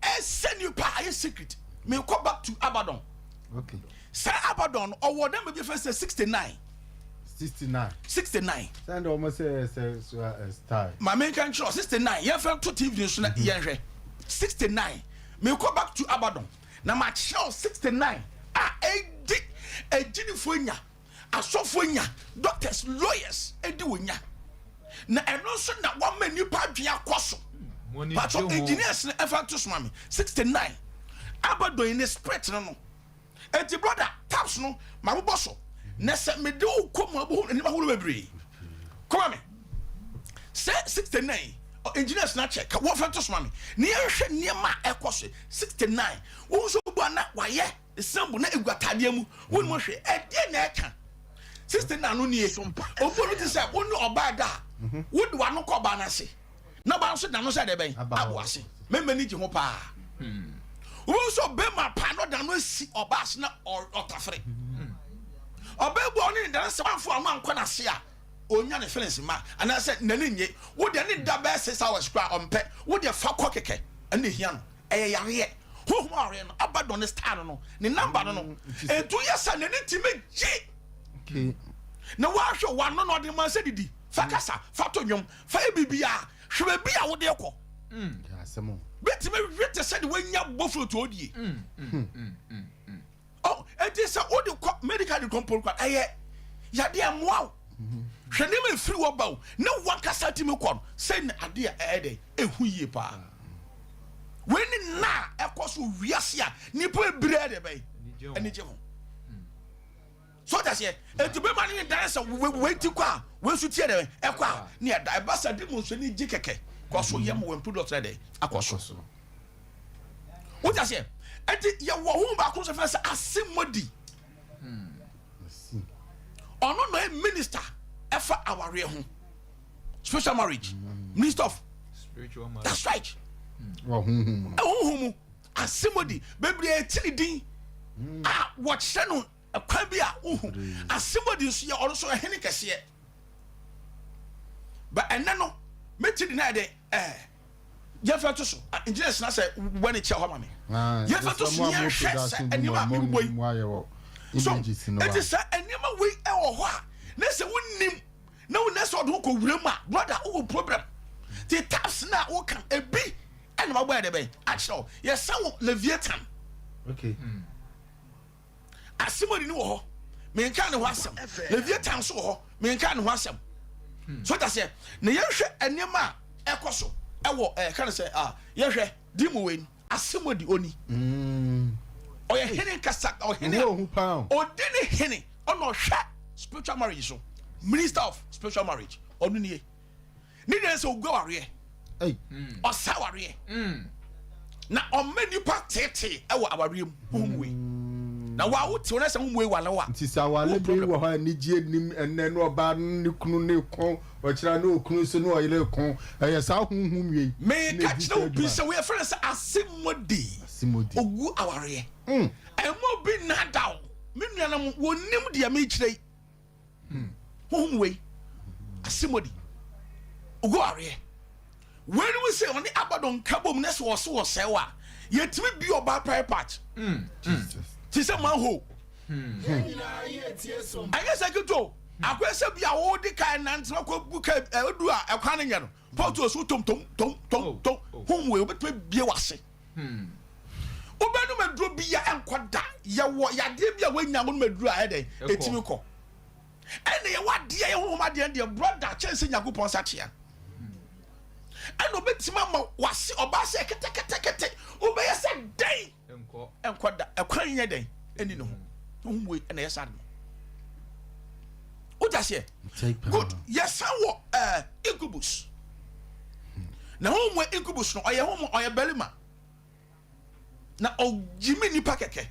ɛsɛ nipa ayɛ secret. Mekɔ back to Abaddon. Okay. Saa Abaddon no ɔwɔ dɛm baabi fɛ sɛ 69. 69. 69. Sɛn de wɔn sɛ sɛ so style. Maame nka nkyerɛ 69 yɛn fɛ to TV so na yɛn hwɛ 69. Mekɔ back to Abaddon na ma kyerɛw 69 a ɛdi agyinifoɔ nya, asɔfoɔ nya, doctors, lawyers ɛdi wɔ nya. Na ɛno nso na wɔma nipa adwene akɔ so. Patro engineers no ɛfa to soma me 69 Abaddon yi ne spirit no no. Eti brother taps no ma bobɔ so na sɛ mede wo kɔ mu abohu nneɛma ahorow bebree. Kɔma me sɛ 69 engineers na kyɛ ka wɔfa to soma me na yɛnhwɛ nneɛma a ɛkɔ so 69. Wo nso bu ana wayɛ sambo na egu ataadeɛ mu wo ne mu hwɛ ɛdeɛ na ɛka 69 no nie. Obu no te sɛ wo ne ɔbaa da a wode w'ano kɔ ɔbaa no ase na ɔbaa nso da no sɛ deɛ bɛn abo ase. Mɛmɛ ni gye ho paa. Wọ́n nso bɛrima paa na ɔda no asi ɔbaa ase na ɔtafere. Ɔbaa bu a ɔne ne dana sɛ wamfo ano ankɔ n'ase a onya ne feelings ma anaasɛ n'ani nye. Wo deɛ ne da bɛyɛ 6 hours koraa ɔmpɛ. Wo deɛ fa kɔ kɛkɛ ɛna ehia no. Ɛyɛ yareɛ. Honhom awareɛ no Abaddon ne star no no ne number no no. Etu yɛ sɛ n'ani ti mi gye. Na wahwɛ wano na ɔde ma sɛ didi fa kasa fa to nnwom fa yɛ biribiara hwɛ baabi a wode kɔ. Bɛtumi hwɛ te sɛ de wanya bofuro to odie. Oh, eti sɛ wode kɔ medical de kɔmpɔ kwa ɛyɛ yadeɛ mmoa wo. Hwɛ nneɛma efiri wɔ ba wo na wankasa tumi kɔ no sɛ na adeɛ a ɛyɛ dɛ ehu yie paa. Wei ne nna a ɛkɔ so wiase a nipa bebree ɛde bɛn ani gye ho. So ɔda seɛ eti bɛma ne dan sɛ wei ti kɔ a wei nso tie dɛ ɛkɔ a ne ɛda ɛba sɛ de mu nso ani gye kɛkɛ kɔ so yɛ mo wɔn product dɛ akɔ so. Wọ́n ti aseɛ eti yɛ wɔ ho baako nso fɛn sɛ asemodi. Ɔno na ɔyɛ minister ɛfa awareɛ ho, spiritual marriage, minister of spiritual marriage. That's right. Wɔ honhom mu no. Ɛhohom mu asemodi bebree ti ne din a wɔkyerɛ no ɛkwan bi a wohu asemodi nso yɛ ɔno nso ɛhene kɛseɛ ba ɛnɛ no meti di na yɛ de ɛɛ yɛfɛ to so engineers na sɛ wɛne kyɛ hɔ ma me yɛfɛ to so yɛhwɛ sɛ nneɛma a mebobɔ yi so eti sɛ nneɛma wei ɛwɔ hɔ a na sɛ wonim na wo nɛsɛ ɔde wo kɔ wura mu a, brother, wowɔ problem. Ti taps na woka ebi ɛna wabɔ yɛ de bɛn akyerɛ wo yɛsa wo Leviathan. Asemodi ni wɔ hɔ, menka ne ho asɛm. Leviathan nso wɔ hɔ, menka ne ho asɛm. So ta sɛ na yɛhwɛ nneɛma a ɛkɔ so ɛwɔ ɛka ne sɛ a yɛhwɛ di mu wei asemodi oni ɔyɛ hene kasa ɔhene a Ɔhu paa o. ɔdi ne hene ɔna ɔhwɛ spiritual marriage so, minister of spiritual marriage. Ɔno nie ne deɛ sɛ ogu awareɛ, Ei. ɔsa awareɛ na ɔma nipa tete ɛwɔ awareɛ mu. Huhum wei na wa wo te wo na sɛ huhum wei wale wa Nti sɛ awale bi wɔ hɔ a anigye nim ɛnɛ ne ɔbaa no ne kunu ne ko ɔkyerɛ ne okunu nso ne ɔyere ko ɛyɛ saa honhom wei meka kyerɛ wo bi sɛ woyɛ frɛ no sɛ asemodi. Asemodi. Ogu awareɛ ɛma obi nada wo. Me nuanom wɔnim deɛ mekyerɛ yi. Honhom wei asemodi ogu awareɛ wei no sɛ ɔne Abaddon ka bom na sɛ ɔso wɔ sɛe wo a yɛtumi bi ɔbaa private part Jesus. Te sɛ manhole ɛnyɛ sɛ keto akɔyɛ sɛ bi a wode ka nantena kɔ bu ka ɛdu a ɛkwan no nyɛ no pɔtu so tom tom tom tom tom. Honhom wei wobɛtumi bie wase wobɛnum aduro bi a ɛnkɔ da. Yɛwɔ yadeɛ bi a woanya wonom aduru a ɛyɛ dɛn? Ɛtumi kɔ. Ɛna yɛwɔ adeɛ yɛ honhom adeɛ no deɛ brɔda kyɛn sɛ Nyankopɔn nsateaa. Ɛna obɛtumi ama wase ɔbaa sɛ ketekete wobɛyɛ sɛ dɛn ɛnkɔ da ɛkwan nyɛ dɛn ɛni ne ho. Honhom wei ɛna ɛyɛ saa de no. Wote aseɛ? Good. Yɛsan wɔ ɛɛ incubus. Na honhom wei incubus no ɔyɛ honhom ɔyɛ barima. Na ɔgyimi nipa kɛkɛ.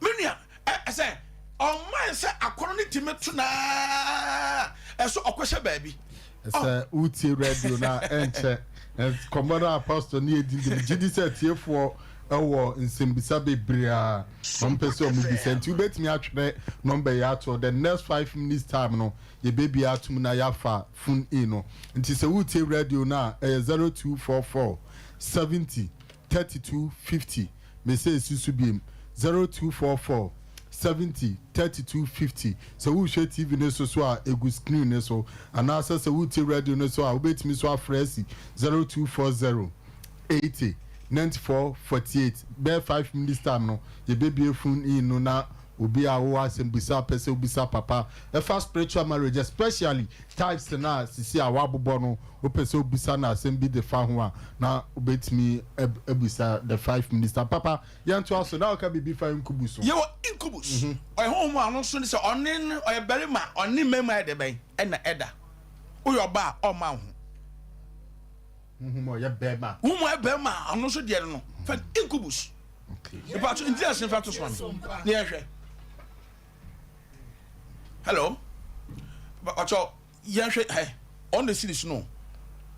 Me nua, ɛsɛ ɔman sɛ akɔnɔ ne tumi to naa ɛso ɔkɔhyɛ baabi. Sɛ wotie radio no a ɛnkyɛ nkɔmmɔ no apostle ne yɛdi nti megye di sɛ atiefoɔ wɔ nsɛmbisa bebree a wɔmpɛ sɛ wɔbisa nti wobɛtumi atwerɛ nɔmba yi ato the next 5 minutes time no, yɛbɛbie atom na yɛafa phone in no. Nti sɛ wotie radio no a, ɛyɛ 0244 70 32 50. Mesɛ ɛsi so biem, 0244 70 32 50. Sɛ wohwɛ TV no so so a, ɛgu screen no so, anaasɛ sɛ wotie radio no so a, wobɛtumi so afrɛ asi 0240 80 94 48. Bɛyɛ 5 minutes time no, yɛbɛbie phone in no na obi a wowɔ asɛm bisa pɛ sɛ wobisa papa ɛfa spiritual marriage, especially types na sisi a wabobɔ no, wopɛ sɛ wobisa no asɛm bi de fa ho a, na wobɛtumi abisa the 5 minutes time. Papa, yɛntoa so na woka biribi fa incubus so. Yɛwɔ incubus. Ɔyɛ honhom a ɔno nso ne sɛ ɔne no ɔyɛ barima, ɔne mmarima yɛ dɛ bɛn ɛna ɛda. Woyɛ ɔbaa a, ɔmma wo ho. Honhom a ɔyɛ bɛrima. Honhom a ɔyɛ barima a ɔno nso deɛ no no fɛ incubus. Mpatso nti ɛsen fa to so ma me ne yɛhwɛ. Hello, ɔkyɛ yɛhwɛ ɛ ɔno na esi ne so no.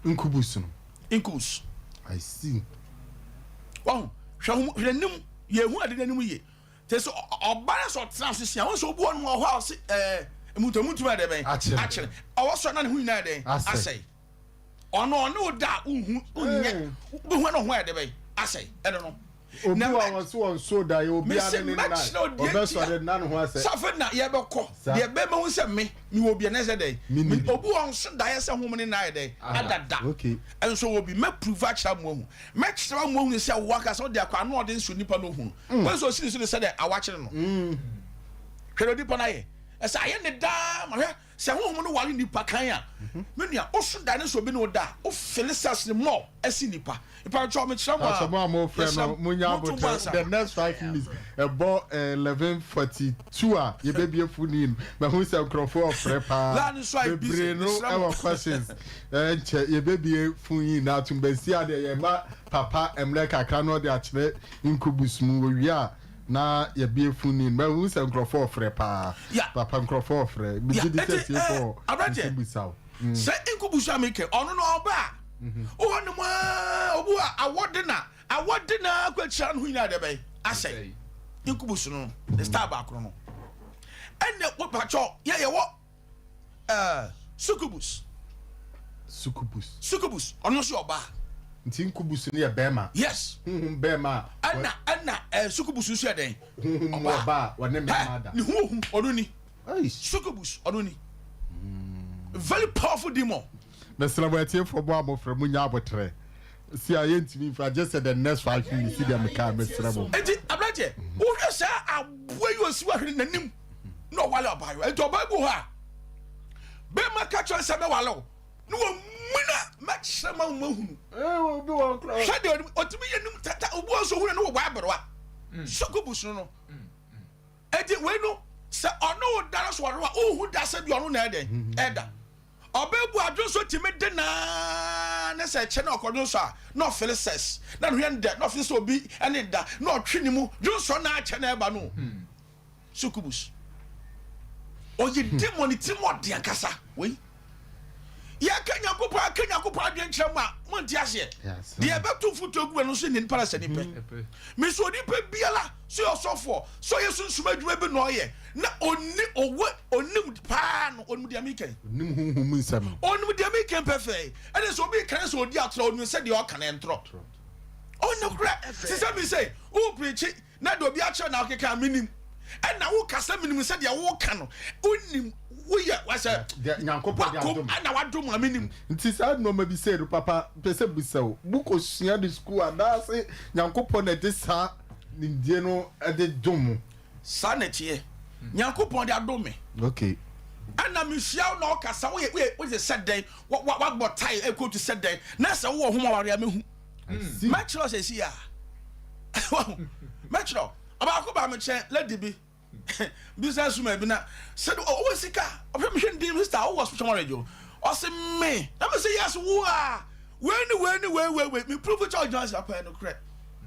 Incubus no. Incubus. I see. Wɔn hwɛ ho hwɛ n'anim, yɛhu ade n'anim yie te sɛ ɔba no sɛ ɔtena so sia wɔn sɛ obu wɔn wɔ hɔ a ɔse ɛɛ muntumuntumi ayɛ dɛ bɛn akyerɛ ɔwɔ sɔ na ne ho nyinaa yɛ dɛn asɛe. Ɔno ɔne wo da a wonhu wonyɛ wobɛhu na ho ayɛ dɛ bɛn asɛe ɛno no. Obi wa wɔn so wɔn so da yɛ obi ane ne nna ɔbɛsɔre nna ne ho asɛ. Safo na yɛbɛkɔ deɛ bɛma hu sɛ me mewɔ obi ɛnɛ sɛ dɛn obi wɔn so da yɛ sɛ hom ne nna ayɛ dɛn adada nso wɔ bi mɛ prove akyerɛ mo ahu mɛkyerɛ mo ahu sɛ wo akasa wode akɔ ano ɔde nso nipa no hunu wɔn nso osi ne so ne sɛ dɛ awakyere no hwɛ deɛ onipa no ayɛ ɛsɛ ayɛ ne daa ma hwɛ. Sɛ honhom no ware nipa kan a, me nua, wo so da ne sɛ obi ne wo da a, wo fele sex no more ɛsen nipa. Mpakyɛw mekyerɛ mo a, Pakyɛ mo a mo frɛ no yɛsrɛ mo nya mo nto mo abotrɛ ansa. The next 5 minutes, ɛbɔ 11:42 a, yɛbɛbie phone in. Mahu sɛ nkurɔfoɔ ɔfrɛ paa Line no so ayɛ busy, bebree no mesrɛ mo. ɛwɔ questions. Ɛnkyɛ yɛbɛbie phone in na atom bɛsi adeɛ yɛma papa mmerɛ kakra na ɔde akyerɛ incubus mu. Wɔwie a na yɛbie phone in. Mahu sɛ nkurɔfoɔ ɔfrɛ paa. Papa, nkurɔfoɔ ɔfrɛ. Megye di sɛ Eti tiefoɔ aberanteɛ, nsɛm bisa wo. Sɛ incubus a mekɛ ɔno no ɔba a, wowɔ nom a obi wɔ awɔde na awɔde na akɔ akyira no ho nyinaa deɛ bɛn asɛe. Incubus no ne star baako no ɛnna wɔpakyɛ yɛ yɛwɔ succubus. Succubus. Succubus ɔno nso yɛ ɔbaa. Nti incubus no yɛ bɛrima? Yes. Honhom bɛrima a. Ɛna succubus nso yɛ dɛn? Honhom mu ɔbaa a wɔne mmarima da. Ne ho ohu ɔno ni. Succubus ɔno ni. Very powerful demon. Mesrɛ mo, atiefoɔ mo a mofrɛ, monya abotrɛ si a yɛntumi mfa gye sɛ the next 5 minutes deɛ mekaa. Mesrɛ mo. Eti aberanteɛ, wohwɛ saa aboa yi osi wahwene n'anim na ɔwale ɔbaa yi. Nti ɔbaa bi wɔ hɔ a bɛrima ka kyerɛ sɛ mɛwale wo na wɔmuna mɛkyerɛ ma wo mahunu. Obi wɔ kora. Hwɛ deɛ ɔtumi yɛ nim tata obi wɔ nso hunu no wɔ bɔ aberewa. Succubus no. Eti wei no sɛ ɔne wo da no so ɔno a wohu da sɛ bi ɔno na ɛdɛn ɛda. Ɔbɛbu adwo nso tumi de naa ne sɛ ɛkyɛ na ɔkɔdwo nso a na ɔfele sex na ne ho yɛ ndɛ na ɔfele sɛ obi ɛne da na ɔtwe ne mu dwo nso na akyɛ na ɛba no. Succubus ɔyɛ demon, ne tirim ɔde ankasa. Wei yɛka Nyankopɔn aka Nyankopɔn adwene kyerɛ mu a monte aseɛ. Deɛ ɛbɛto mfoto agu no so ne nipa na sɛ nipa me so onipa biara sɛ ɔyɛ ɔsɔfoɔ, sɛ ɔyɛ sunsum adwuma bi na ɔyɛ na ɔni ɔwɔ ɔnim paa no, ɔnim deɛ meka yi. Onim honhom mu nsɛm no. Ɔnim deɛ meka pɛfɛɛ. Ɛne sɛ obi ka ne sɛ ɔdi atorɔ, ɔnim sɛ deɛ ɔka no ɛntorɔ, ɔnyɛ korɛ. Te sɛ me sɛ wopirikyi na deɛ obi akyerɛ na ɔkeka a menim, ɛna woka sɛ menim sɛ deɛ woka no wonim woyɛ wasɛ Deɛ Nyankopɔn de wakom adom. Ɛna wadom a menim. Nti saa nneɛma bi sei no, papa, pɛ sɛ bisa o, mokɔsua ne sukuu anaase Nyankopɔn na ɛde saa? nimdie no de dom mo. Saa na ɛteɛ. Nyankopɔn de adom me. Okay. Ɛna mehyia wo na ɔkasa woyɛ woyɛ woyɛ sɛ dɛn wa wa wabɔ tae ɛkootu sɛ dɛn na sɛ wowɔ ho ma ware a mehu. Mɛkyerɛ sɛ si a. Mɛkyerɛ ɔbaako baa me kyɛn lady bi business woman bi na sɛ ɔwɔ sika ɔhwɛ mehwɛ ne din sister wowɔ spiritual marriage o ɔse me na me sɛ yes wo a wei ne wei ne wei wei wei me prove kyɛ ɔgyina sɛ akɔyɛ no korɛ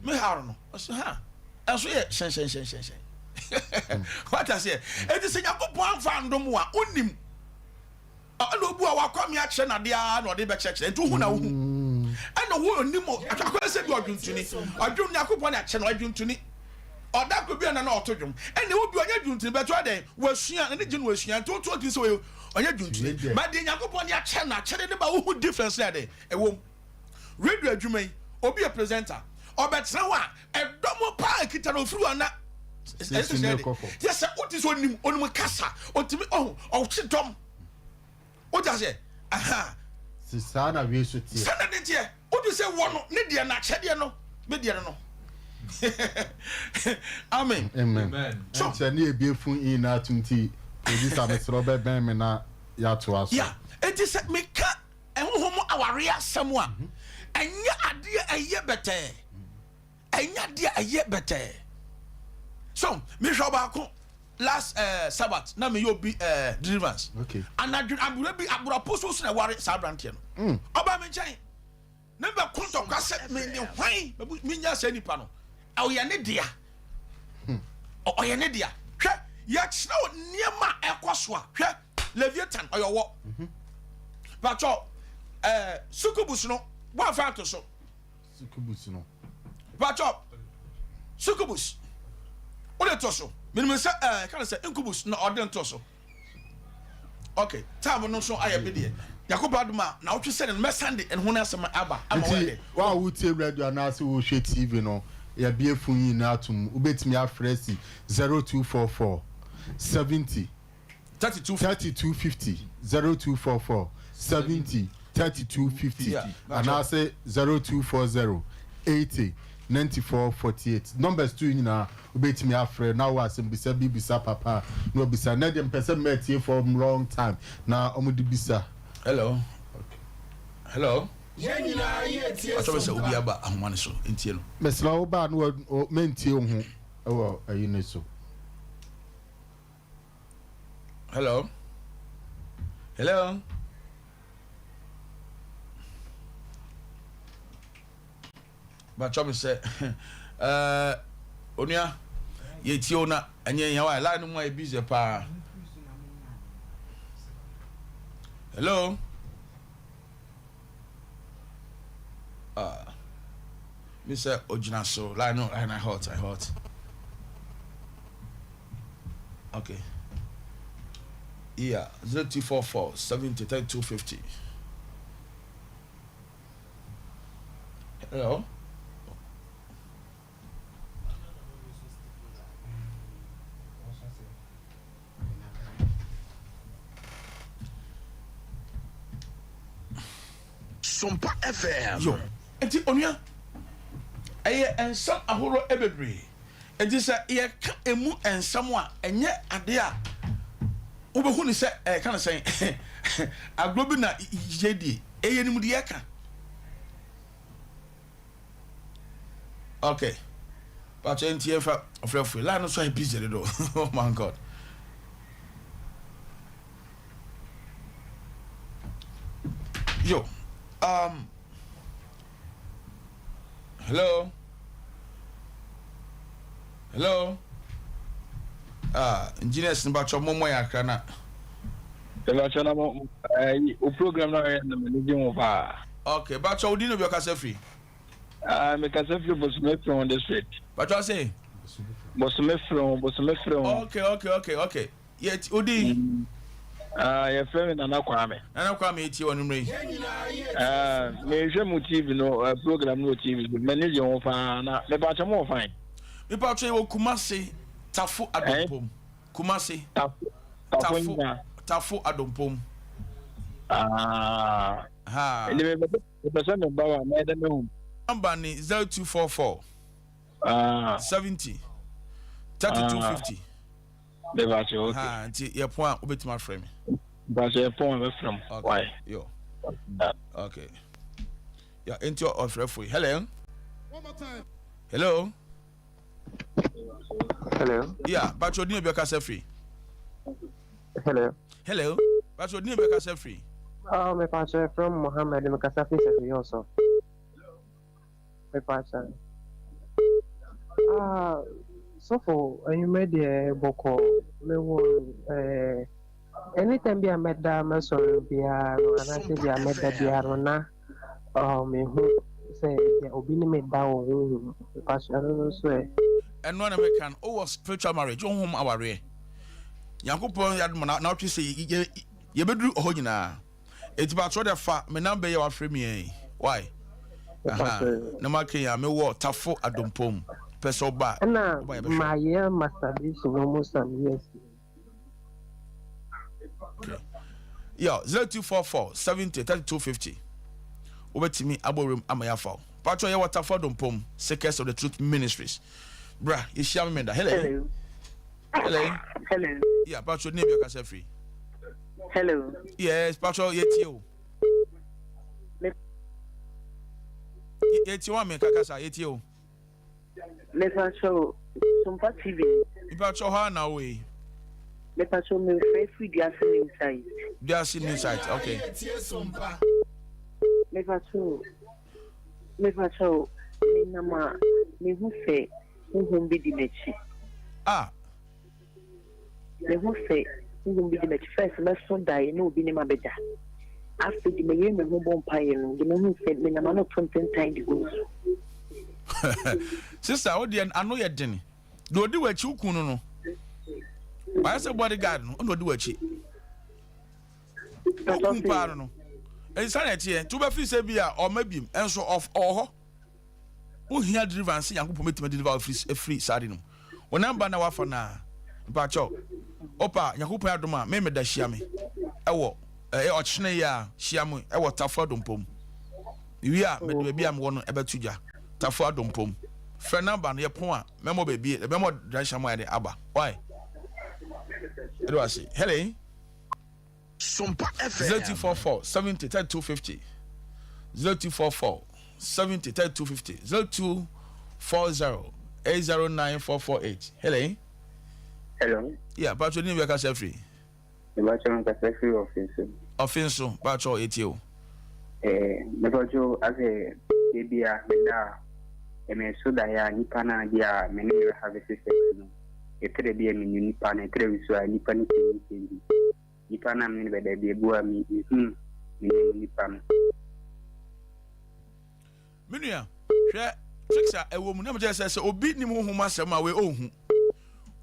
me ha no ɔse ha ɛnso yɛ hyɛnhyɛnhyɛnhyɛnhyɛn wate aseɛ enti sɛ Nyankopɔn amfa andom wo a wonim ɛna obu a wakɔ me akyerɛ n'ade ara na ɔde bɛkyerɛkyerɛ nti wohu na wohu ɛna wo onim akɔyɛ sɛ bi ɔdwontoni ɔdwom Nyankopɔn na akyɛ no ɔdwontoni ɔda koro bi a na na ɔto dwom ɛna ewu bi ɔnyɛ dwontoni bɛtɔ ɛdɛn wasua na ne gye no wasua nti woto ɔtumi sɛ ɔnyɛ dwontoni ba deɛ Nyankopɔn de akyɛ no akyɛde ne ba wohu difference na ɛdɛn ɛwom radio adwuma yi obi yɛ presenter ɔbɛtena hɔ a ɛdɔm paa kita no ofiri hɔ na yɛ sɛ wote sɛ onim onim kasa otumi ɔho ɔkye dɔm wote aseɛ aha saa na wei so teɛ sɛ na ne teɛ wote sɛ wɔ no ne deɛ n'akyɛdeɛ no me deɛ no no amen amen so nkyɛ ne ebie fun yi na atum ti producer mesrɛ ɔbɛbɛn me na yɛatoa so ya enti sɛ meka ɛhohom awareɛ asɛm a ɛnyɛ adeɛ ɛyɛ bɛtɛɛ Ɛnyɛ adeɛ a ɛyɛ bɛtɛɛ. So mehwɛ ɔbaako last uh, Sabbath na meyɛ obi uh, deliverance. Okay. Anadwo abura bi abura po so so na ɛware saa aberanteɛ no. Mm. Ɔbaa me nkyɛn ne bɛko ntɔkwa sɛ me ne hwan menya saa nipa no. Ɔyɛ ne dea. Hmm. Ɔyɛ ne dea. Hwɛ yɛkyerɛ wo nneɛma a ɛkɔ so a hwɛ Leviathan ɔyɛ ɔwɔ. Mhm. Patwɔ ɛɛ eh, sucubus no wɔamfa ato so. Sucubus no. Patwɔ sucubus wode to so menim sɛ ɛɛ eh, ka no sɛ incubus na ɔde nto so ok time no nso ayɛ bi deɛ Nyankopɔn adom a na wotwe sɛ ne no mɛsan de ɛho no asɛm aba ama wɔyɛ dɛ. Wo a wotie radio anaasɛ wohwɛ TV no yɛabue fon yi nyinaa atom wobɛtumi afrɛ si 0244 70 32 32 50 0244 70 32 50 anaasɛ 0240 80 94 48 numbers two nyinaa wobɛtumi afrɛ na wɔ asɛmbisa bi bisa papa na wabisa na deɛ mpɛ sɛ mma atiefoɔ long time na wɔde bisa. Hello. Hello. Ɔtɔ bɛ sɛ obi aba ahoma no so ntie no. Mesrɛ wo baa no mentie wo ho wɔ ayi no so. Hello. Hello. Bàtchɔ mi sɛ ɛɛ onua yɛ tie o na ɛnyɛ yɛn wa line no mu ayɛ busy paa. Hello. Ah. Mi sɛ ogyina so line no line hot hot. Okay. Yeah, 0244 70 32 50. Hello? Sompa FM. Yo, nti onua, ɛyɛ nsɛm ahorow bebree. Enti sɛ yɛka emu nsɛm a, ɛnyɛ ade a wobɛhu no sɛ ɛka no sɛn agorɔ bi na yɛdie. Ɛyɛ nimdeɛ ka. Okay. Pakyɛ nti yɛmfa ɔfrɛfo yi. Line no so ayɛ busy dodo. Oh my God. Yo. Um. Hello. Hello. Ah, engineers no bakyɛ mo mmɔ yɛn akra na. Bakyɛ na mo ɛyi o program na yɛ na m'ani gye ho paa. Okay, bakyɛ wo din na obi ɔkasa firi. Ah, me kasa firi Bosome Freho district. Bakyɛ ɔse. Bosome Freho, Bosome Freho. Okay, okay, okay, okay. Yɛ ti odi. Mm. Ah, yɛfrɛ me Nana Kwame. Nana Kwame etie wɔ numere yi. Ah, mehwɛ mu TV no eh, program no wɔ TV so. M'ani gye ho paa na mepakyɛ mo wɔ fan. Mepakyɛ wɔ Kumase Tafo eh? Adompom. Kumase. Tafo. Tafo. Tafo Adompom. Ah. Ha. Ɛni mepɛ sɛ meba wa mɛyɛ dɛ mehu. Number ni 0244. Ah. 70 32 50. Mepakyɛ okay. Ha nti yɛ pon a wobɛtumi afrɛ me. Mepakyɛ yɛ pon a mɛfrɛ mo. Okay. Why? Yo. Okay. Ya nti ɔfrɛfo yi. Hello. Hello. Hello. Yeah, patro din obi ɔkasa firi. Hello. Hello. Patro din obi ɔkasa firi. Oh, me patro from Mohammed, me kasa firi sɛ yɛ ɔsɔ. Me patro. Ah, sɔfo, enyimɛ deɛ bɔkɔ me wɔ eh anytime bi a mɛda mɛsɔre biara no anaasɛ bi a mɛda biara no na oh, mehu sɛ ebia obi ne me da wɔ honhom mu. Mpakyɛ ɛno no nso ɛ? Ɛno na meka no, wowɔ spiritual marriage, honhom awareɛ. Nyankopɔn yɛ adom na nawɔtwe sɛ yɛbɛduru ɔhɔ nyinaa. Enti patrɔ deɛ fa me number yi a wafrɛ me yi. Why? Aha, na maka yi a mewɔ Tafo Adompom. Pɛ sɛ ɔba a, Ɛna ɔba yɛbɛhwɛ. mayɛ masturbation almost some years. Okay. Yo, 0244 70 32 50. Wobɛtumi abɔ wuram ama yɛafa wo. Patro yɛ Waterford Dompom, Seekers of the Truth Ministries. Bra, yɛhyia me menda. Hello. Hello. Hello. Hello. Yeah, Patro, ne bi ɔkasa firi. Hello. Yes, Patro, yɛtie o. Yɛtie o, ame kakasa, yɛtie o. Mepakyɛw Sompa TV. Mepakyɛw hɔ ana wo yi. Mepakyɛw mefrɛ firi Duase new site. Duase new site okay. Mepakyɛw mepakyɛw menam a mehu sɛ honhom bi di m'akyi. Ah. Mehu sɛ honhom bi di m'akyi. First mɛso daeɛ na obi ne m'abɛda. Afei de meyere me ho bɔ mpaeɛ no, de mehu sɛ menam ano to ntentan de gu nsu. Sister, wo deɛ ano yɛ den. Deɛ odi w'akyi wo kun no no. Wayɛ sɛ bodyguard no, ɔna odi w'akyi. Wo kun paa no no. Ɛnsa na ɛteɛ, nti wobɛfiri sɛ bi a ɔma biem, ɛnso ɔwɔ hɔ. Wohia deliverance sɛ Nyankopɔn bɛtumi adeliver wo afiri saa ade no mu. Wo number na wafa no a, mpakyɛw, opa Nyankopɔn adom a, me meda hyia me ɛwɔ ɛyɛ ɔkyena yi a hyia me ɛwɔ Tafo Adompom. Mewie a, mede baabi a mewɔ no ɛbɛto dwa. Tafo Adompom. Frɛ number no, yɛpɔn a, mɛmɔ baabi, mɛmɔ direction mo ayɛ de aba. Why? Ɛde wase. Hello. Sompa FM. 0244 70 32 50 0244 70 32 50 0240 809 448 Hello. Hello. Yeah, Patrick, ni bi akasa firi. Mebakyɛ nkasa firi ɔfinso. Ɔfinso, Patrick, etie o. Eh, mebakyɛ asɛ ebi a meda a ɛmɛ so da ya nipa na bi a me ne yɛ have sex no. Ɛtɛrɛ bi a me nipa na ɛtɛrɛ bi so a nipa ne change change. Nipa no a me ne no bɛda bi abu a me mehu menim nipa no. Me nua, hwɛ tricks a ɛwɔ mu na mekyerɛ sɛ sɛ obi nim honhom asɛm a wei ɔnhu.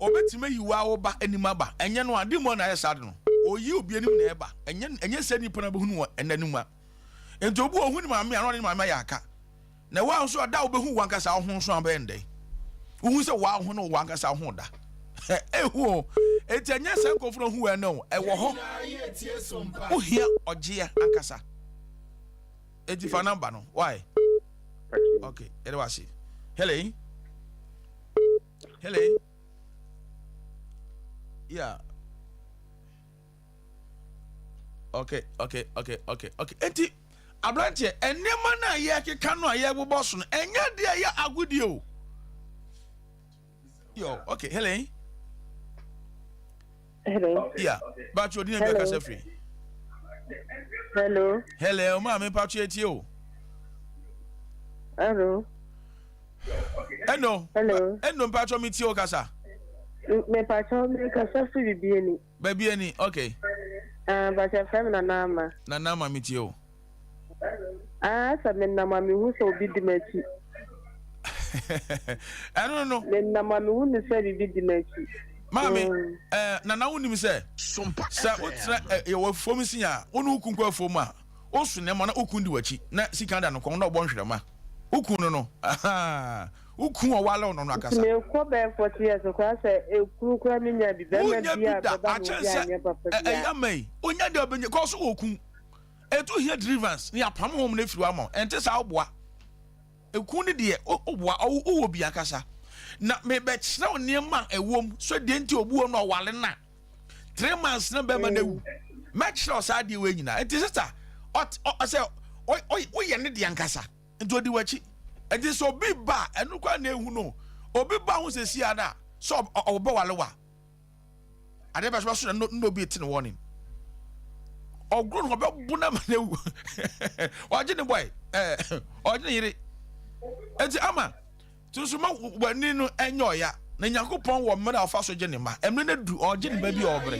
Obetumi ayi wo a wo ba anim aba. Ɛnyɛ no a, demon na ayɛ saa de no. Oyi obi anim na ɛba. Ɛnyɛ ɛnyɛ sɛ nipa no bɛhunu wɔ ɛnna no mu a. Nti obi wɔ ohu ne maame a na ɔne ne maame ayɛ aka. Na wo nso ɛda a wobɛhu w'ankasa wo ho nso a bɛyɛ no dɛn? Wohu sɛ woa ho ne w'ankasa wo ho da. Ehu o. Enti ɛnyɛ sɛ nkurɔfo no hu ɛno o. Ɛwɔ hɔ. Wohia ɔgyeɛ ankasa. Enti fa namba no. Why? Okay, yɛde wase. Hello? Hello? Yeah. Okay, okay, okay, okay, okay. Enti Aberanteɛ, nneɛma no a yɛrekeka no a yɛrebobɔ so no, ɛnyɛ adeɛ a ɛyɛ agodie o. Yo, okay, Helen. Hello. Yeah, Patro, di na bi akasa firi. Hello. Hello, maame Patro etie o. Hello. Hello. Hello. Hello, Patro mi tie o kasa. Me Patro mi kasa firi bibi ni. Baabi ani, okay. Ah, bakyɛ frɛ me Nana Ama. Nana Ama me tie o. Ah, sɛ me nam a mehu sɛ obi di m'akyi. Ɛno no. Me nam a mehu ne sɛ biribi di m'akyi. Maame, mm. eh, Nana wonim sɛ sɛ wotena eh, yɛwɔ afuom si a wo ne wo kun kɔ afuom a woso nneɛma na wo kun di w'akyi na sika da no kɔn na ɔbɔ nhwerɛma wo kun no no Wo kun ɔwale wo no no akasa. Nti mekɔ bɛyɛ 40 years koraa sɛ ekunu koraa menya bi bɛrima Wonya bi bi a da bɛba na akyɛn obi sɛ anyɛ papa ɛyɛ biara. ama yi onya deɛ ɔbɛnya kɔ so wɔ kun ɛtu hia deliverance ne apam hom no afiri hɔ ama wo ɛnte saa woboa. Eku no deɛ, woboa, wowɔ bi ankasa. Na mebɛkyerɛ wo nneɛma a ɛwɔ mu, so deɛ nti obi wɔ no ɔwale no a, 3 months na bɛrima no awu. Mɛkyerɛ wo saa adeɛ wei nyinaa. Nti sister, ɔsɛ woyɛ ne deɛ ankasa. Nti odi w'akyi. Nti sɛ obi ba a, ɛno koraa na ehu no. Obi ba ho sɛsi a na sɛ ɔbɛwale wa. Adeɛ bɛ so bɛso na na obi te ne warning. Ɔgoro no ɔbɛbo no ama no awu. Ɔgye ne boy, ɛɛ ɔgye ne yere. Nti ama nso ma w'ani no ɛnyɛ ɔya. Na Nyankopɔn wɔ mmerɛ a ɔfa so gye ne mma. Mmerɛ no adu ɔgye ne ba bi a ɔbrɛ.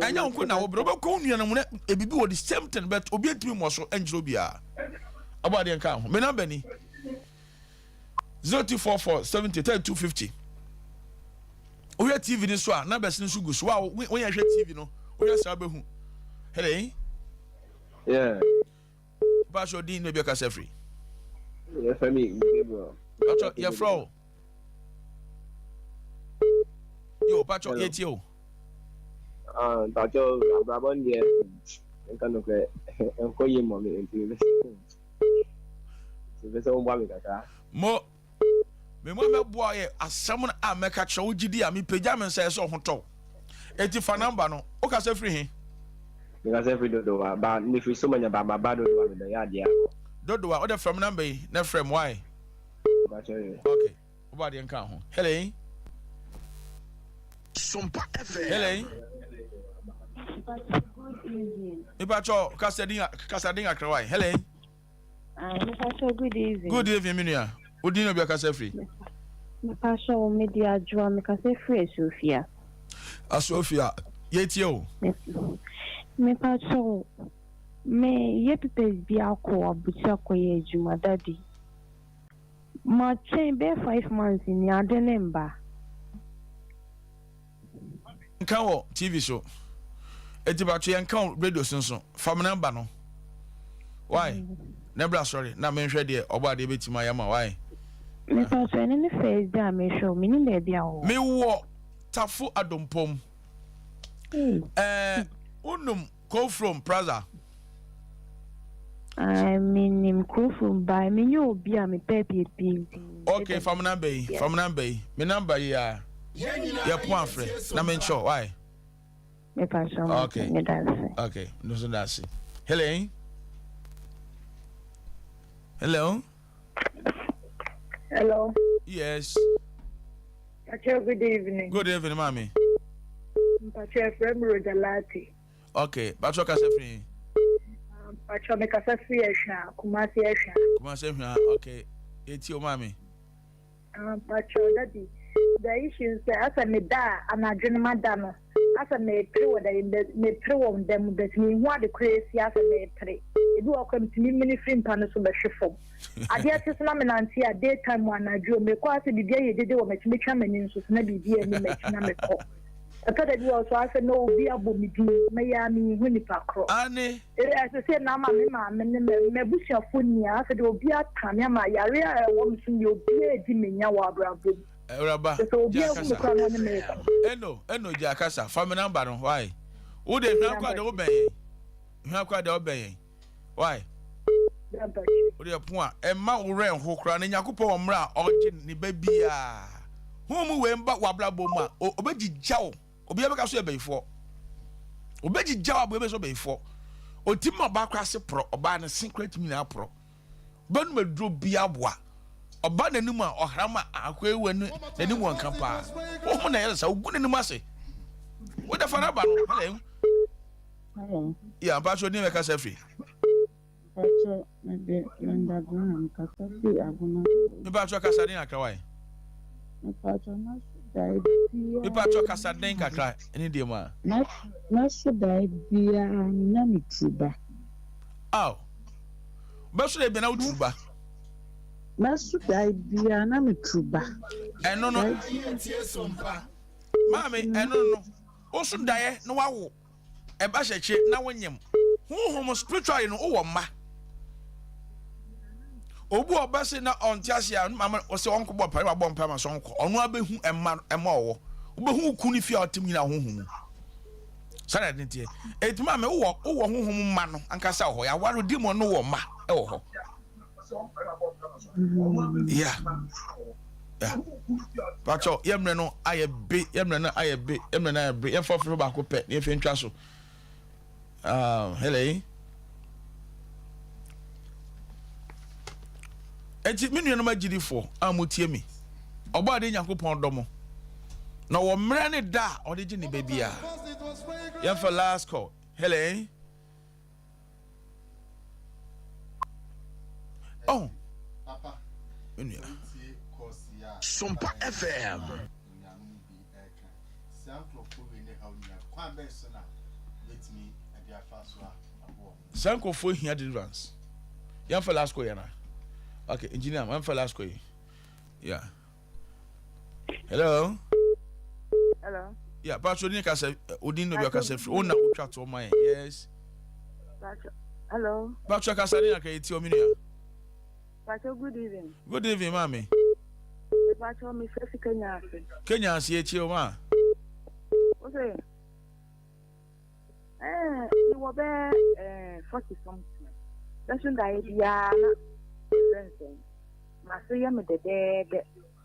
Ɛnyɛ wo nko na wobrɛ. Wobɛkɔ wo nua no mu na ebibi wɔ the same thing but obi ntumi mmɔ so nkyerɛ obiara. Ɔbɔ adeɛ nka ho. Me number ni 0244 70 32 50. Wohwɛ TV no so a numbers no nso gu so. Wa woyɛ hwɛ TV no wohwɛ saa bɛhu. Hello. Yeah. Pastor din na bi akasa firi. Yɛfrɛ me Gabriel. Pastor yɛfrɛ o. Yo pastor yɛtie o. Ah, pastor abrabɔ no deɛ nka nokorɛ nkɔ yie mmɔ me nti mepɛ sɛ woboa me kakra. Mo Me mu a mɛboa yɛ asɛm no a mɛka kyerɛ wo gyidi a mepagya me nsa ɛsɛ ɔho tɔ eti fa namba no wokasa firi he? Mekasa firi Dodowa ba mefiri Somanya ba maba Dodowa mebɛyɛ adeɛ akɔ. Dodowa wode frɛ me namba yi na frɛ me why? Ok wobɔ adeɛ nka ho. Hello. Sompa FM. Hello. Mepatwɔ kasa din kasa din kakra why? Hello. Ah, mepatwɔ good evening. Good evening me nua. Wo din na obi akasa firi? Mepatwɔ me di adwoa mekasa firi Asuofia. Asuofia yɛtie o. Mepatwɔ me yɛ papers bi akɔ abutu akɔyɛ adwuma daddy. Matwɛn bɛyɛ 5 months ni ade ne mba. Nka wɔ TV so. Eti patro yɛn nka wɔ radio so nso. Fa me number no. Why? Na bra sɔre na menhwɛ deɛ ɔbɔ adeɛ bɛtumi ayɛ ma why? Mepatwɔ ɛno ne first day a mehwɛ wo menim baabi a wowɔ. Mewɔ Tafo Adompom. Ɛɛ wonum Kofrom Plaza? Ae menim Kofrom but menyɛ obi a mepɛ apiepie nti. Okay fa me number yi fa me number yi me number yi a yɛ pon afrɛ na menkyerɛ why? Mepatwɔ mate Okay meda ase. okay no so da ase. Hello. Hello. Hello. Yes. Pacho, good evening. Good evening, mommy. Mpacho, Efrem Rojalati. Okay, Pacho kasa firi. Pacho, me kasa firi Ehwa, Kumasi Ehwa. Kumasi Ehwa, okay. Eti o mommy. Pacho, daddy, the issue is that asɛ me da anadwo no ma da no. Asɛ mepere wɔ da mepere wɔ da mu but mehu ade kora esi asɛ mepere. Ebi wɔ kora metumi mene firi mpa no so bɛhwe fam. Adeɛ kye so na menante a daytime mu anadwo mekɔ asɛ biribi ayɛ dede wɔ m'akyi metwa m'ani nso so na biribi ani m'akyi na mekɔ. Ɛtɔ da bi wɔ so asɛ na obi abɔ me din mɛyɛ a menhu nipa korɔ. Ane. Ɛsɛ sɛ na ama me maame ne m'abusuafo nyinaa afei de obi ata me ama yare a ɛwɔ me so deɛ obi adi me nya wɔ abrabɔ mu. Awuraba, Sɛ obi gya ahu me kasa. koraa na ɔne me rekɔ. Eno, eno gya kasa. Fa me number no, why? Wo de hwɛ akɔ de wo bɛn yɛn. Hwɛ akɔ de wo bɛn yɛn. Why? Wo de po a, ɛmma wo werɛ nho koraa na Nyankopɔn wɔ mmerɛ a ɔgye ne ba biara. Hu mu wei mba w'abrabɔ mu a, ɔbɛgyigya wo. Obiara bɛka so yɛ bɛyifoɔ. Ɔbɛgyigya wo aboa bɛ sɛ ɔbɛyifoɔ. Ɔtumi ma ɔbaa koraa se porɔ, ɔbaa ne se koraa tumi nyinaa porɔ. Bɛnum aduro bi aboa. Ɔba n'anim a ɔhram a akɔ ewu ani n'anim wɔ nka paa. Wohu na yɛ sɛ ogu n'anim ase. Wode fa n'aba no. Hello. Hello. Yeah, mpatsɔ ni mɛka sɛ firi. Mpatsɔ mede Linda Graham kasa firi Agona. Mpatsɔ kasa den kakra wae. Mpatsɔ maso dae biara. Mpatsɔ kasa den kakra ɛne deɛ mu a. Maso dae biara menya me turuba. Aw. Bɛso dae biara na wo turuba. Maso dae biara na me turuba. Ɛno no. Maame ɛno no. Woso daeɛ na wawo. Ɛba hyɛkye na wonyem. Honhom spiritually no wowɔ mma. Obi wɔ ɔba se na ɔnte ase a maame ɔsɛ ɔnkɔ bɔ mpae wabɔ mpae ma sɛ ɔnkɔ. Ɔno abɛhu ɛma ɛma ɔwɔ. Wobɛhu wo kun ne fie a ɔtem nyinaa honhom mu. Saa na ɛde teɛ. Eti maame wowɔ wowɔ honhom mma no ankasa wɔ hɔ. Yɛaware demon no wɔ mma ɛwɔ hɔ. Yeah. Yeah. Pacho, yɛ mmerɛ no ayɛ be, yɛ mmerɛ no ayɛ be, yɛ mmerɛ no ayɛ be. Yɛmfa ɔfrɛ baako pɛ na yɛmfa ntwa so. Hello. Enti me nuanom agyidifoɔ a motie me, ɔbɔ ade Nyankopɔn dɔ mo, na ɔwɔ mmerɛ ne da a ɔde gye ne ba biara. Yɛmfa last call. Hello. Oh. Me nua. Sompa FM. Saa nkurɔfoɔ hia deliverance. Yɛmfa last call yɛn Okay, engineer, yɛmfa last call yi. Yeah. Hello. Hello. Yeah, Pastor Odin kasa Odin no bi kasa firi. Ona otwa to ma yɛn. Yes. Pastor. Hello. Pastor kasa ne aka eti omi nua. Pastor, good evening. Good evening, mami. Pastor, me first Kenya ase. Kenya ase echi o ma. O say. Eh, me wɔ bɛ eh 40 something. Bɛso da ye bia na friends. Ma so yɛ me dɛdɛɛdɛ.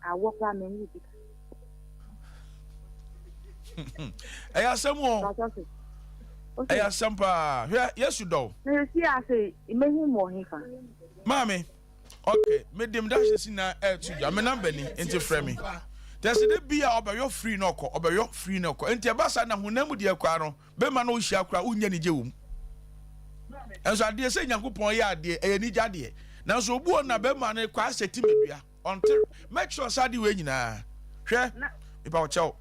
Awɔ koraa menwu bi da. Ɛyɛ asɛm o. Ɛyɛ asɛm paa. Hwɛ, Yesu dɔ wo. Na yɛsi ase, mehu mu wɔ hefa? Maame, ok, mede me dahyɛ si na ɛɛto dwa, me namba ni, nti frɛ me. Tɛsɛ de bi a ɔbɛyɔ free na ɔkɔ, ɔbɛyɔ free na ɔkɔ. Nti ɛba saa na honam mu deɛ koraa no, bɛma na ɔhyia koraa, wonnya anigye wɔ mu. Nso adeɛ sɛ Nyankopɔn yɛ adeɛ, ɛyɛ anigye adeɛ. Nanso obu wɔ na bɛma no kɔ asɛ ti mɛdua. Ɔnte, mɛkyerɛ saa adeɛ wei nyinaa. Hwɛ, mepa wo kyɛw,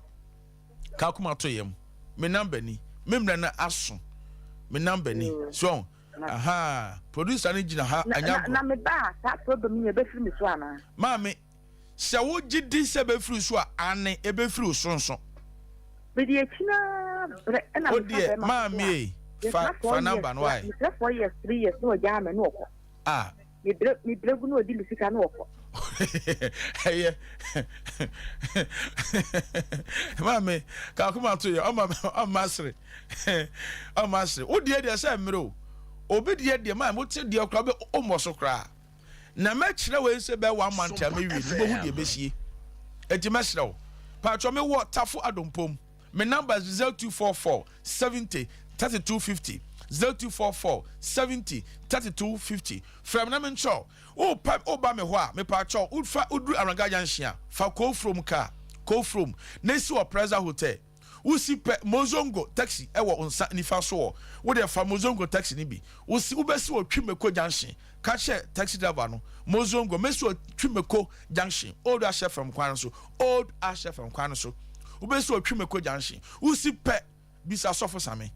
ka akoma to yam. Me namba ni, me mmerɛ no aso. Me namba ni, so aha, producer no gyina ha, anya agorɔ. Na me ba a, saa problem yi ɛbɛfiri me so anaa? Maame, Sɛ wogye di sɛ ɛbɛfiri so a, aane, ɛbɛfiri wo so nso. Mede akyi no ara brɛ ɛna Wo mefa deɛ, bɛrima maame foforɔ a, ei, fa, yɛtena fa four years number no koraa, ae. metena 4 years, 3 years na ɔgyaa me na ɔkɔ. Ah. Mebrɛ, mebrɛ gu na ɔdi me sika na ɔkɔ. Ɛyɛ. Maame, ka akoma to yɛ, ɔma, ɔma sere. Ɔma sere. Wo deɛ deɛ sɛ mmerɛ o. Obi deɛ deɛ, maame, wote deɛ koraa, wobɛ, wommɔ so koraa. Na mɛkyerɛ wei sɛ bɛyɛ one month a mewie no wobɛhu deɛ ɛbɛsie. Enti mɛsrɛ wo. Paatwɔ me wɔ Tafo Adompom. Me number is 0244 70 32 50. 0244 70 32 50. Frɛ me na menkyerɛ wo. Wopɛ woba me hɔ a mepaatwɔ wofa woduru Aranka Junction a fa Kofrom car Kofrom na si wɔ Preza Hotel. Wosi pɛ Mozongo taxi wɔ wo nsa nifa so hɔ. Wo deɛ fa Mozongo taxi no bi. Wosi wobɛsi wɔ Twimeko junction. Ka kyerɛ taxi driver no, Mozongo, mɛsi wɔ Twimeko junction, Old Ash FM kwan no so, Old Ash FM kwan no so. Wobɛsi wɔ Twimeko junction. Wosi pɛ, bisa Sɔfo Same.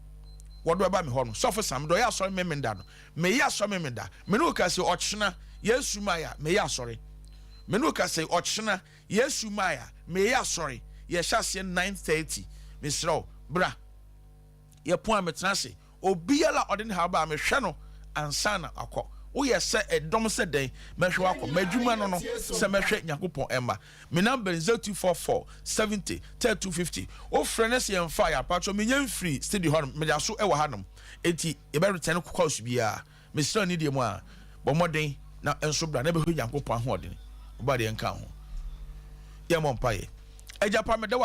Wɔde bɛba me hɔ no. Sɔfo Same, deɛ ɔyɛ asɔre Memenda no. Meyɛ asɔre Memenda. Me ne wo ka sɛ ɔkyena, Yesu mae a, meyɛ asɔre. Me ne wo ka sɛ ɔkyena, Yesu mae a, meyɛ asɔre. Yɛhyɛ aseɛ 9:30. Mesrɛ wo, bra. Yɛpɔn a, metena ase. Obiara a ɔde ne haw ba a, mehwɛ no ansa na wakɔ. Woyɛ sɛ ɛdɔm sɛ dɛn, mɛhwɛ wo akɔ. M'adwuma no no, sɛ mɛhwɛ Nyankopɔn mma. Me number ne 0244 70 32 50. Wofrɛ na sɛ yɛmfa a, yɛapakyɛw, mennya mfirii studio hɔnom, meda so wɔ hanom. Enti yɛbɛ return calls biara. Mesrɛ wo nidie mu a, bɔ mmɔden na nso bra na bɛhwɛ Nyankopɔn ahoɔden. Ɔbɔadeɛ nka wo ho. Yɛmmɔ mpaeɛ. Agya pa, meda wo.